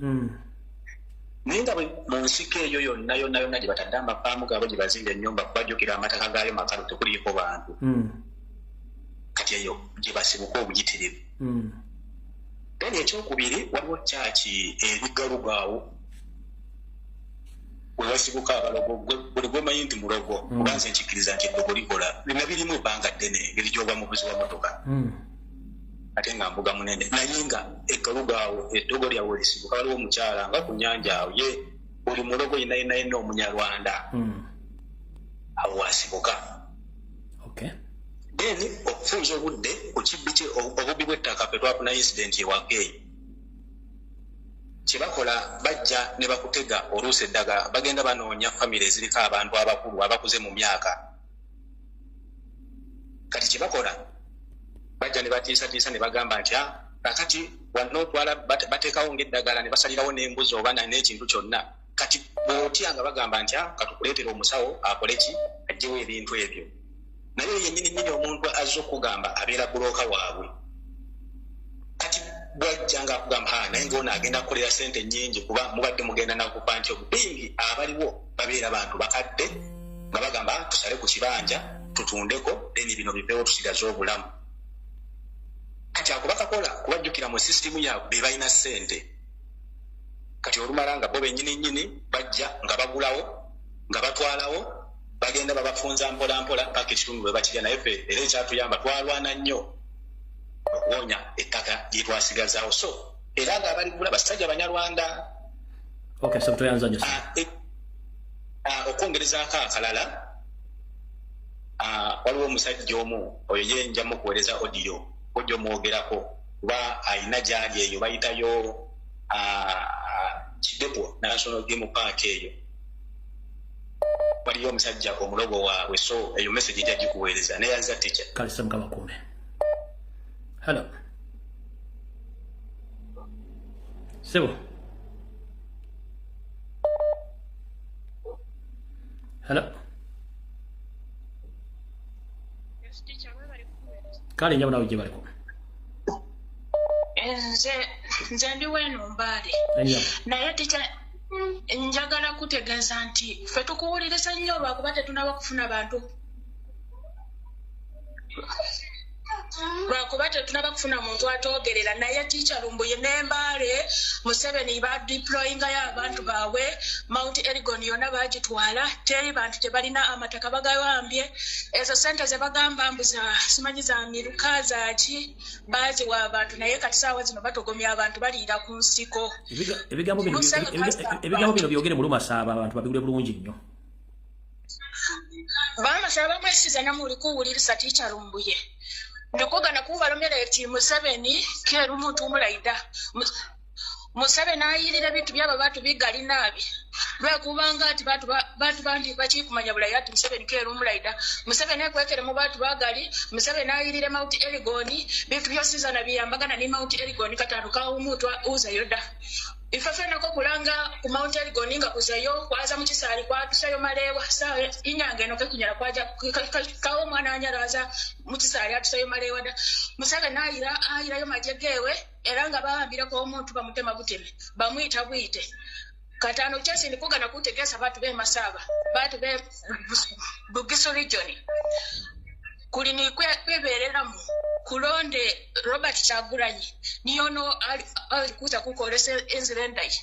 Naye nga mu nsiko eyo yonna yonna yonna gye batadde amafaamu gaabwe, gye bazimba ennyumba, kubajjukira amataka gaayo makalu, tekuliiko bantu. Kati eyo gye basibuka obuyitirivu. Then ekyokubiri, waliwo kyaki ebiggalugaawo wewasibuka abalogo. Buli gwomanyi nti mulogo, kuba nze nkikkiriza nti eddogo likola, bina birimu ebbanga ddene, engeri gy'oba muvuzi wa motoka ate nga mbuga munene. Naye nga eggalugaawo eddogo lyawe lisibuka, waliwo omukyala nga ku nnyanja awo, ye buli mulogo yenna yenna yenna Omunyarwanda awo wasibuka. Then okufunza obudde ku kibbi kye obubbi bw'ettaka, ffe twafuna incident ewaka eyo. Kyebakola, bajja ne bakutega oluusi eddagala, bagenda banoonya famire eziriko abantu abakulu abakuze mu myaka. Kati kyebakola, bajja ne batiisatiisa ne bagamba nti, "Ah, kakati wano otwala," bateekawo ng'eddagala ne basalirawo n'embuzi oba n'ekintu kyonna. Kati bw'otya nga bagamba nti, "Ah, katukuleetere omusawo akole ki, aggyewo ebintu ebyo." Naye yennyini nnyini omuntu azze okugamba abeera broker waabwe. Kati bwajja nga akugamba, "Ha, naye ngaono agenda kukolera sente nnyingi," kuba mubadde mugenda nakufa nti obingi abaliwo babeera bantu bakadde, nga bagamba, "Ah, tusale ku kibanja tutundeko, then bino biveewo tusigaze obulamu." Kati ako bakakola kubajjukira mu sisitimu yaabwe be balina ssente. Kati olumala nga bo bennyini nnyini bajja nga bagulawo, nga batwalawo, bagenda babafunza mpola mpola paka ekitundu bwe bakirya. Naye ffe era ekyatuyamba, twalwana nnyo okuwonya ettaka lyetwasigazaawo. So era nga abaligula basajja Banyarwanda. Okay, so toyanza nnyo. Okwongerezaako akalala, waliwo omusajja omu oyo ye nja mukuweereza audio, ojja omwogerako kuba ayina gyali eyo bayitayo Kidepo National Game Park. Eyo waliyo omusajja omulogo waabwe. So eyo message ejja gikuweereza. Neyanza, teacher. Kale ssebo, Mukama akuume. Hello, sebo. Hello. Yes, teacher, webale kuweereza. Kale njabo, nawe gye baliko. Nze ndi weeno Mbaale. Enjabo. Naye teacher, Njagala kutegeeza nti ffe tukuwuliriza nnyo lwakuba tetunaba kufuna bantu, lwakuba tetunaba kufuna muntu atwogerera. Naye Teacher Lumbuye n'Embaale, Museveni badeployingayo abantu baabwe. Mount Elgon yonna bagitwala, teri bantu, tebalina amataka, bagawambye. Ezo sente ze bagamba mbu za simanyi za miruka zaki, baziwa abantu, naye kati saawa zino batogomya abantu, baliira ku nsiko. Ebigambo bino Museveni ebigambo bino byogere mu Lumasaaba, abantu babigule bulungi nnyo. Bamasaba mwesiza namuli kuwulirisa. Teacher Lumbuye, ndikugana kubalomera eti Museveni keera omuntu omulaida. Museveni ayirira bintu byaba bantu bigali naabi, lwekubanga ati bantu bandi bakikumanya bulayi ati Museveni keera omulaida. Museveni ekwekere mu bantu bagali. Museveni ayirire Mount Elgon, bintu byosizana biyambagana ni Mount Elgon. Katano kawo omuntu uzayo dda. Ife fenako kulanga ku Mount Elgon nga kuzayo kwaza mu kisaali kwatusayo malewa. Sa inyanga eno kekunyala kwaja kawo omwana anyalaza mu kisaali atusayo malewa dda. Museveni ayira ayirayo maje gewe, era nga bawambirako omuntu bamutema buteme, bamuyita bwite. Katano kyesi ndikugana kutegeesa bantu b'e Masaba, bantu b'e Bugisu region, kuli ni kwebereramu kulonde Robert Kyagulanyi, niyono ali kuza kukolesa enzira endayi.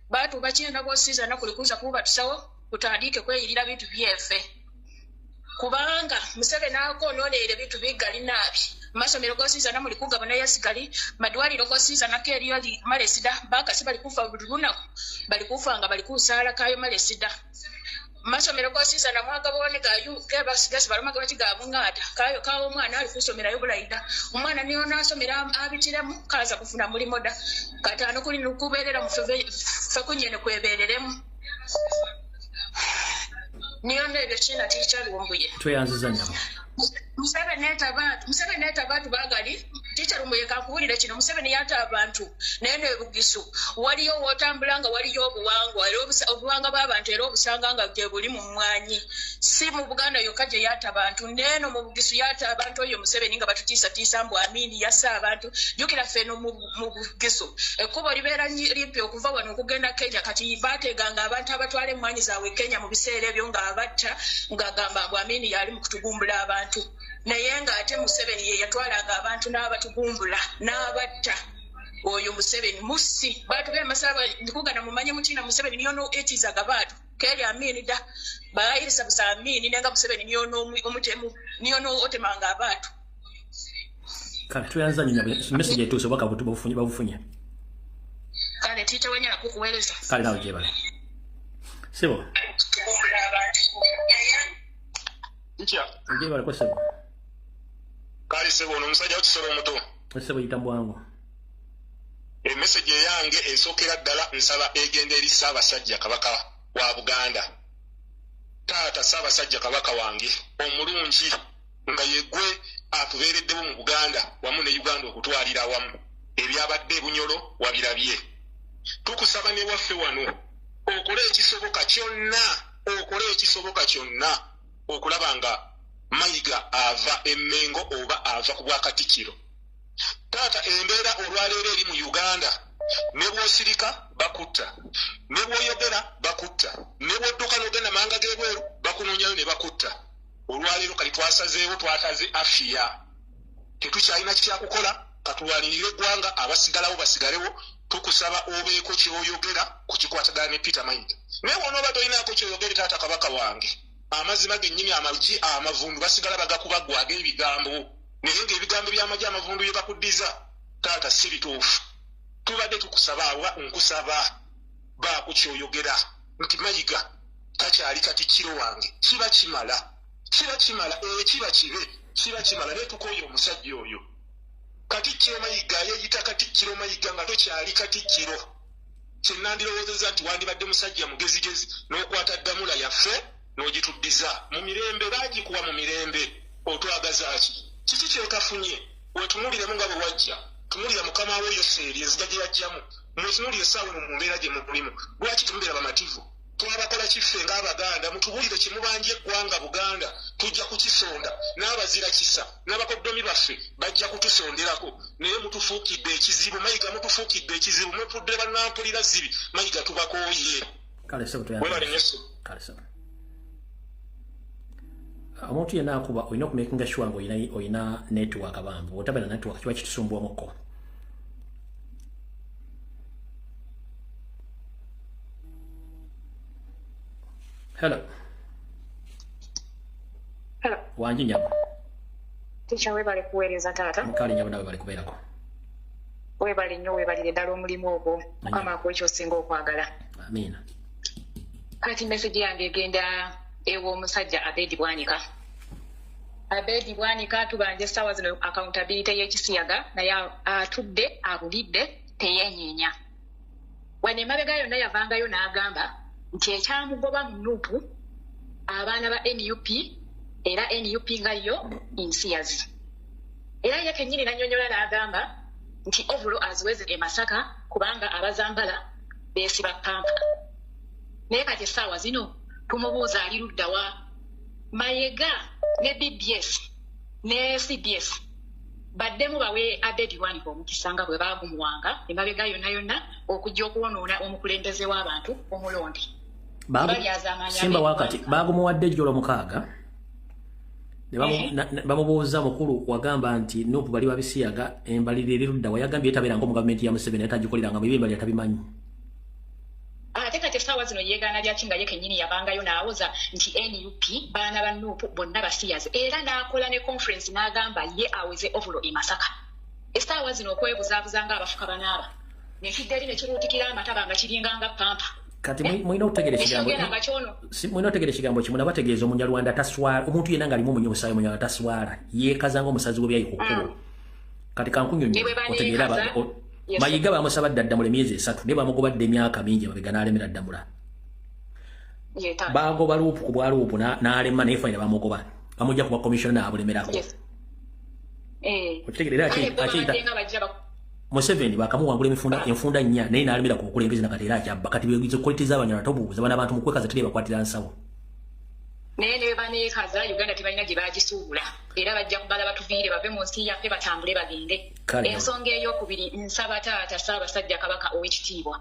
Bantu bakirina bosizana kuli kuza kubatusawo kutandike kweyirira bintu byeffe, kubanga Museveni akononeire bintu bigali naabi. Masomero gosizana muli kugabana yasigali, madwaliro gosizana keriyo malesida, bakasi bali kufa buli lunaku, bali kufa nga bali kusaala kayo malesida. Masomero gosizana mwagabone gayu gebasi baloma gabangata kayo kawo omwana ali kusomerayo bulayida. Omwana niyo nasomera abitiremu kaza kufuna mulimo da. Katano kuli nukubeerera mufe kunyene kwebereremu. Niyo nebyo kina Teacher Lumbuye. Tweyanziza nnyabo. Museveni yata abantu, Museveni yata abantu bagali. Teacher Lumbuye, kankuwulire kino. Museveni yata abantu, naye ne Bugisu waliyo wotambula nga waliyo obuwangwa, era obuwangwa bw'abantu era obusanga nga gye buli mu mmwanyi. Si mu Buganda yokka gye yata abantu, neeno mu Bugisu yata abantu. Oyo Museveni nga batutiisatiisa mbu Amini yassa abantu. Jjukira ffe eno mu Bugisu ekkubo libeera limpi okuva wano okugenda Kenya. Kati baateganga abantu abatwala emmwanyi zaabwe e Kenya mu biseera ebyo ng'abatta, ng'agamba mbu Amini yali mu kutugumbula abantu, naye ng'ate Museveni ye yatwalanga abantu n'abatugumbula n'abatta. Oyo Museveni mussi. Bantu b'emasaba, ndikugana mumanye mutina Museveni niyo no ekizaga bantu keri Amini da bayirisa busa Amini, nenga Museveni niyo no omutemu, niyo no otemanga abantu. Kale tweyanziza nnyo nnyabo, message etuuse, obubaka babufunye babufunye. Kale Teacher, wenyala kukuweereza. Kale naawe gyebale sebo. Tugumbula abantu. Teacher. Gyebaleko sebo. Kale sebo, ono omusajja w'ekisolo omuto. Sebo, yita mu bwangu. Emessage eyange esookera ddala nsaba egenda eri Ssaabasajja Kabaka wa Buganda. Taata Ssaabasajja Kabaka wange omulungi, nga yeggwe atubeereddewo mu Buganda wamu ne Uganda okutwalira awamu, ebyabadde ebunyolo wabirabye. Tukusaba ne waffe wano okole ekisoboka kyonna, okole ekisoboka kyonna okulaba nga Mayiga ava Emmengo oba ava ku bwakatikkiro. Taata, embeera olwaleero eri mu Uganda, ne bw'osirika bakutta, ne bw'oyogera bakutta, ne bw'odduka n'ogenda mawanga g'ebweru bakunoonyayo ne bakutta. Olwaleero kati twasazeewo, twataze afiya, tetukyalina kyakukola, katulwanirire eggwanga, abasigalawo basigalewo. Tukusaba obeeko kyoyogera ku kikwatagana ne Peter Mayiga. Naye bw'onooba tolinaako kyoyogere, taata kabaka wange, amazima gennyini, amagi amavundu basigala bagakuba ggwe ag'ebigambo, naye ng'ebigambo by'amagi amavundu bye bakuddiza, taata, si bituufu. Tubadde tukusaba awa, nkusaba baako kyoyogera nti Mayiga takyali katikkiro wange. Kiba kimala, kiba kimala, ekiba kibe kiba kimala. Naye tukooye omusajja oyo Katikkiro Mayiga yeeyita Katikkiro Mayiga nga tokyali katikkiro. Kyenandirowoozezza nti wandibadde musajja mugezigezi n'okwata ddamula yaffe n'ogituddiza mu mirembe. Baagikuwa mu mirembe, otwagaza ki? Kiki kyotafunye? Wetunuuliremu nga bwe wajja, tunulira mukama wo Yoseeri enzija gye yajjamu. Mwetunuulire essaawa eno mu mbeera gye mulimu. Lwaki temubeera bamativu? Twabakola kiffe ng'Abaganda? Mutubuulire kye mubanja eggwanga Buganda, tujja kukisonda n'abazira kisa n'abakoddomi baffe bajja kutusonderako. Naye mutufuukidde ekizibu, Mayiga, mutufuukidde ekizibu. Mwefudde bannampulira zibi. Mayiga, tubakooye. Kale sebo Webale nnyo ssebo. Kale sebo. Omuntu yenna akuba olina okumakinga sure nga olina network bambi. Bw'otabeera na network kiba kitusumbuwamukko. Hello. Hello. Wangi nnyabo. Teacher, webale kuweereza taata. Kale nnyabo, nawe bali kubeerako. Webale nnyo, weebalire ddala omulimu ogwo. Mukama akuwe ky'osinga okwagala. Amiina. Kati message yange egenda ew'omusajja Abedi Bwanika. Abedi Bwanika tubanja essaawa zino accountability y'ekisiyaga, naye atudde abulidde teyenyeenya. Wano emabega yonna yavangayo n'agamba nti ekyamugoba mu NUP abaana ba NUP era NUP nga yo nsiyazi. Era ye kennyini n'annyonnyola n'agamba nti ovulo aziweze e Masaka kubanga abazambala beesiba pampa. Naye kati essaawa zino tumubuuza ali ludda wa? Mayega ne BBS ne CBS baddemu bawe Abedi Bwanika omukisa nga bwe baagumuwanga emabega yonna yonna okujja okuwonoona omukulembeze w'abantu omulonde. Simba wakati baagumuwadde ejjo 6 ne bamubuuza mukulu wagamba nti NUP bali babisiyaga embalirira eri ludda wa, yagambye etabeeranga mu gavumenti ya Museveni atagikolera nga mu ebyo embalirira tabimanyi. Ate kati essaawa zino yeegaana lyaki nga ye kennyini yabangayo n'awoza nti NUP baana ba NUP bonna basiyazi, era n'akola ne conference n'agamba ye aweze ovulo e Masaka. Essaawa zino okwebuzaabuza ng'abafuka banaaba nekidda eri ne kiruutikira amataba nga kiringa nga pampa. Kati mulina okutegeera ekigambo, mulina okutegeera ekigambo kimu, nabategeeza Omunyarwanda taswala. Omuntu yenna ng'alimu omusaayi Omunyarwanda taswala, yeekaza ng'omusazi w'ebyayi ku kkubo. Kati kankunyonnyola otegeere. Mayiga bamusaba dda ddamula emyezi 3, naye bamugobadde emyaka mingi emabega n'alemera ddamula. Bagoba luupu ku bwa luupu n'alema, naye fayina bamugoba, bamujja ku bwa commissioner n'abulemerako. Okitegeera? Era akyeyita Museveni bakamuwangula enfunda 4, naye n'alemera ku bukulembeze nakati era akyabba. Kati beegize quality z'Abanyarwanda tobuuza, bano abantu mu kwekaza teri bakwatira nsawo. Naye ne baneekaza Uganda tebalina gye bagisuubula, era bajja kubala batuviire bave mu nsi yaffe batambule bagende. Ensonga ey'okubiri, nsaba taata Ssaabasajja Kabaka ow'ekitiibwa,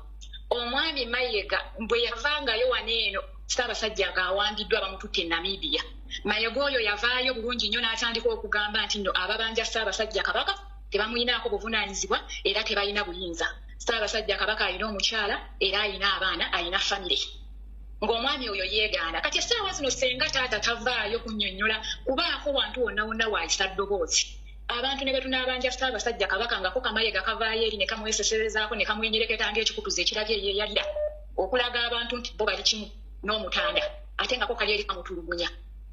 omwami Mayega bwe yavangayo wano eno Ssaabasajja ng'awambiddwa bamututte e Namibia, Mayega oyo yavaayo bulungi nnyo n'atandika okugamba nti nno ababanja Ssaabasajja Kabaka tebamuyinaako buvunaanyizibwa era tebalina buyinza. Ssaabasajja Kabaka alina omukyala era alina abaana, alina famire. Ng'omwami oyo yeegaana. Kati essaawa zino senga taata tavaayo kunnyonnyola kubaako wantu wonna wonna waayisa ddoboozi. Abantu ne betunaabanja Ssaabasajja Kabaka ngako Kamayega kavaayo eri ne kamweseserezaako ne kamwenyereketa ng'ekikutuzo ekirabye eyeeyalira okulaga abantu nti bo bali kimu n'omutanda, ate ngako kali eri kamutulugunya.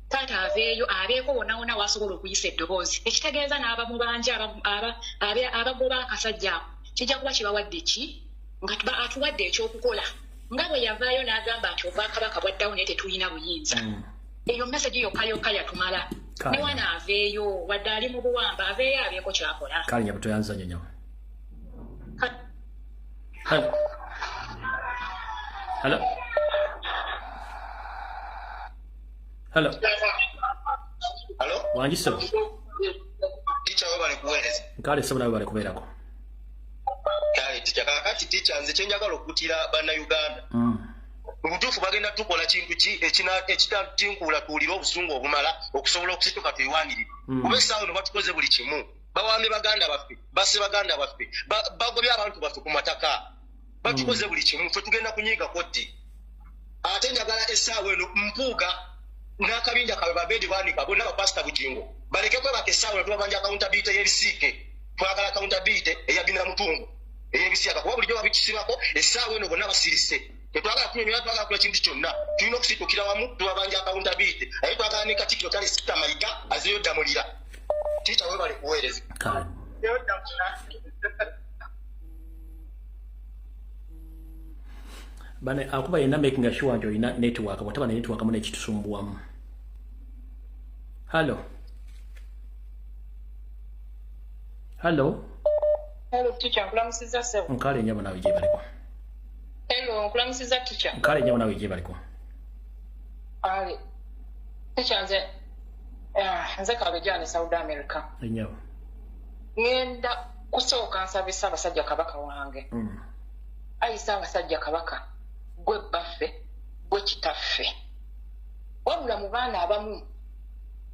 Taata aveeyo abeeko wonna wonna w'asobola okuyisa eddoboozi, ekitegeeza n'abamubanja abagoba akasajja ako kijja kuba kibawadde ki nga atuwadde ekyokukola. Nga bwe yavaayo n'agamba nti obwakabaka bwaddawo naye tetulina buyinza. Eyo message yokka yokka yatumala. Ne wana aveeyo wadde ali mu buwamba aveeyo abeeko ky'akola. Kale nnyabo, toyanza nnyo nnyabo. Hello. Hello. Hello. Hello. Wangi ssebo. Teacher, webale kuweereza. Kale ssebo, nawe bali kubeerako. Kale teacher, kaakati teacher nze kye njagala okutira Bannayuganda. Mu butuufu bagenda tukola kintu ki ekitatinkuula tuwulire obusungu obumala okusobola okusituka twewanirire. Kuba essaawa eno batukoze buli kimu. Bawambye baganda baffe, basse baganda baffe, bagobye abantu baffe ku mataka. Batukoze buli kimu, ffe tugenda kunyiigako ddi? Ate njagala essaawa eno Mpuuga n'akabinja kaabwe Babedi Bwanika bonna bapasita Bugingo baleke kwebaka. Essaawa eno tubabanja accountability y'ebisiike. Twagala accountability eya Bina Mutungo ey'ebisiyaga, kuba bulijjo babikisibako. Essaawa eno bonna basirise, tetwagala kunyonyola, twagala kukola kintu kyonna, tulina okusitukira wamu. Tubabanja accountability, naye twagala ne Katikkiro Charles Peter Mayiga azeeyo ddamulira. Teacher, webale kuweereza. Kale. Bane akuba yenna making sure nti olina network, bw'otaba ne network mu nekitusumbuwamu. Hello. Hello. Hello teacher, nkulamusizza ssebo. Nkale nnyabo, nawe gye baliko. Hello, nkulamusizza teacher. Nkale nnyabo, nawe gye baliko. Ale. Teacher, nze Kabejja ne South America. Nnyabo. Ngenda kusooka nsabe Ssaabasajja Kabaka wange. Ayi Ssaabasajja Kabaka, gwe bbaffe. Gwe kitaffe. Wabula mu baana abamu,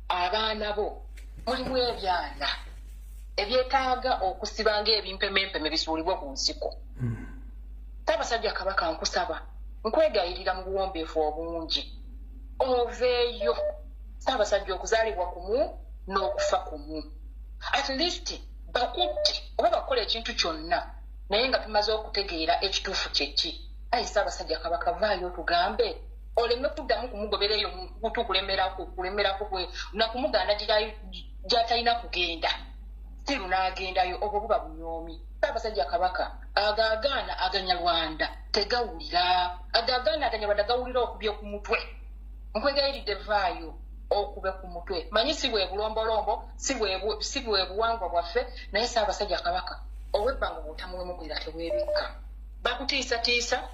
abaana bo mulimu ebyana ebyetaaga okusiba ng'ebimpemempeme bisuulibwe ku nsiko. Ssaabasajja Kabaka, nkusaba, nkwegayirira mu buwombeefu obungi, oveeyo. Ssaabasajja, okuzaalibwa kumu n'okufa kumu. At least bakutte oba bakola ekintu kyonna, naye nga tumaze okutegeera ekituufu kyeki. Ayi Ssaabasajja Kabaka, vaayo otugambe, oleme kuddamu kumugobera eyo kutukulemerako kulemerako nakumugaana gy'atalina kugenda, siru n'agendayo, obwo buba bunyoomi. Ssaabasajja Kabaka, agaagaana aganyalwanda tegawulira, agaagaana aganyalwanda gawulira okubye ku mutwe. Nkwegayiridde, vaayo okube ku mutwe. Manyi si bwe bulombolombo, si bwe buwangwa bwaffe, naye Ssaabasajja Kabaka, ow'ebbanga bw'otamuwemukirira teweebikka. Bakutiisatiisa,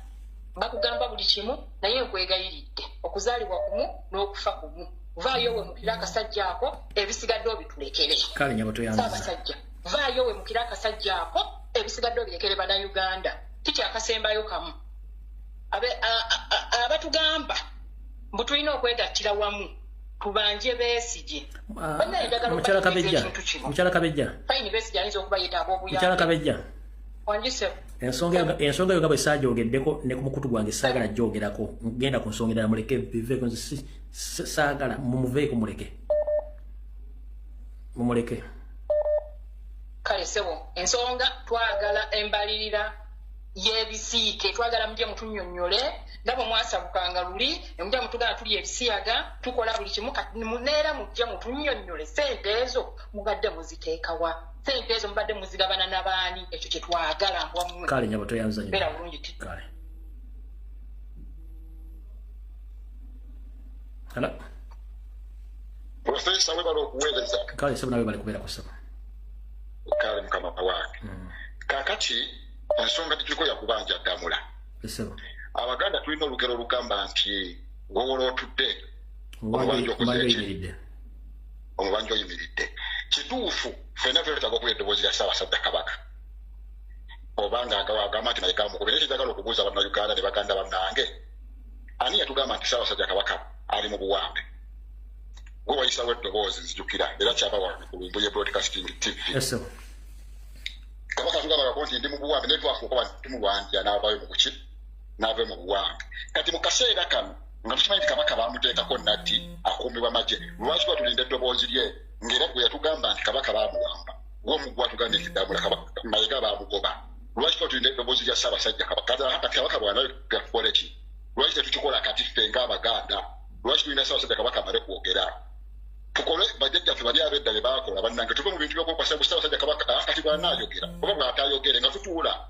bakugamba buli kimu, naye nkwegayiridde, okuzaalibwa kumu n'okufa kumu, vaayo wemukire akasajja ako, ebisigadde obitulekere. Kale nyabo, toyanziza. Ssaabasajja, vaayo wemukire akasajja ako, ebisigadde obirekere Bannayuganda. Kikyakasembayo kamu, abatugamba mbu tulina okwegattira wamu tubanje Besigye. Mukyala Kabejja, mukyala Kabejja. Fine, Besigye ayinza okuba yeetaaga Mukyala obuyambi. Kabejja. Wangise. Ensonga yo nga bwe saagyogeddeko ne ku mukutu gwange, saagala gyogerako. Genda ku nsonga endala, muleke biveeko. Nze saagala mumuveeko, muleke, mumuleke. Kale sebo, ensonga twagala embalirira y'ebisiike, twagala mujye mutunnyonnyole nga bwe mwasabukanga luli ne mujja mutugamba tuli ebisiyaga, tukola buli kimu. Kati neera mujje mutunnyonnyole, sente ezo mubadde muziteekawa? Sente ezo mubadde muzigabana n'abaani? Ekyo kye twagala mbwammwe. Kale nyabo, toyanza nnyo. Beera bulungi ti. Kale. Hala. Profesa, webale okuweereza. Kale sebo, nawe bali kubeera ku ssebo. Kale mukama wange, kaakati ensonga tetuliko yakubanja ddamula. Ssebo. Abaganda tulina olugero olugamba nti wowola otudde, omubanja okoze omubanja eki? Oyimiridde. Omubanja oyimiridde. Kituufu, ffenna twetaaga okuwa eddoboozi lya Ssaabasajja Kabaka, obanga agamba nti naye gamukube. Naye kyejagala okubuuza Bannayuganda ne baganda bannange, ani yatugamba nti Ssaabasajja Kabaka ali mu buwambe? Gwe wayisawo eddoboozi, nzijukira, era kyaba wano ku Lumbuye Broadcasting TV. Ssebo. Kabaka tugambagako nti ndi mu buwambe, naye twafuuka tumulwanira n'avaayo mu buki, n'ava mu buwambe. Kati mu kaseera kano nga tukimanyi nti kabaka bamuteekako natti, akuumibwa magye, lwaki batulinda eddoboozi lye, ng'era gwe yatugamba nti kabaka baamuwamba? Gwomugwa atugambye nti Ddamula Mayiga baamugoba. Lwaki batulinda eddoboozi lya Ssaabasajja Kabaka? Kati kabaka bw'anaayogera tukole ki? Lwaki tetukikola kati ffe ng'Abaganda? Lwaki tulina Ssaabasajja Kabaka amale kwogera tukole? Bajjajjaffe bali ab'edda bye baakola. Bannange, tuve mu bintu byokwekwasa bu Ssaabasajja Kabaka. Kati bw'anaayogera oba bw'ataayogere nga tutuula.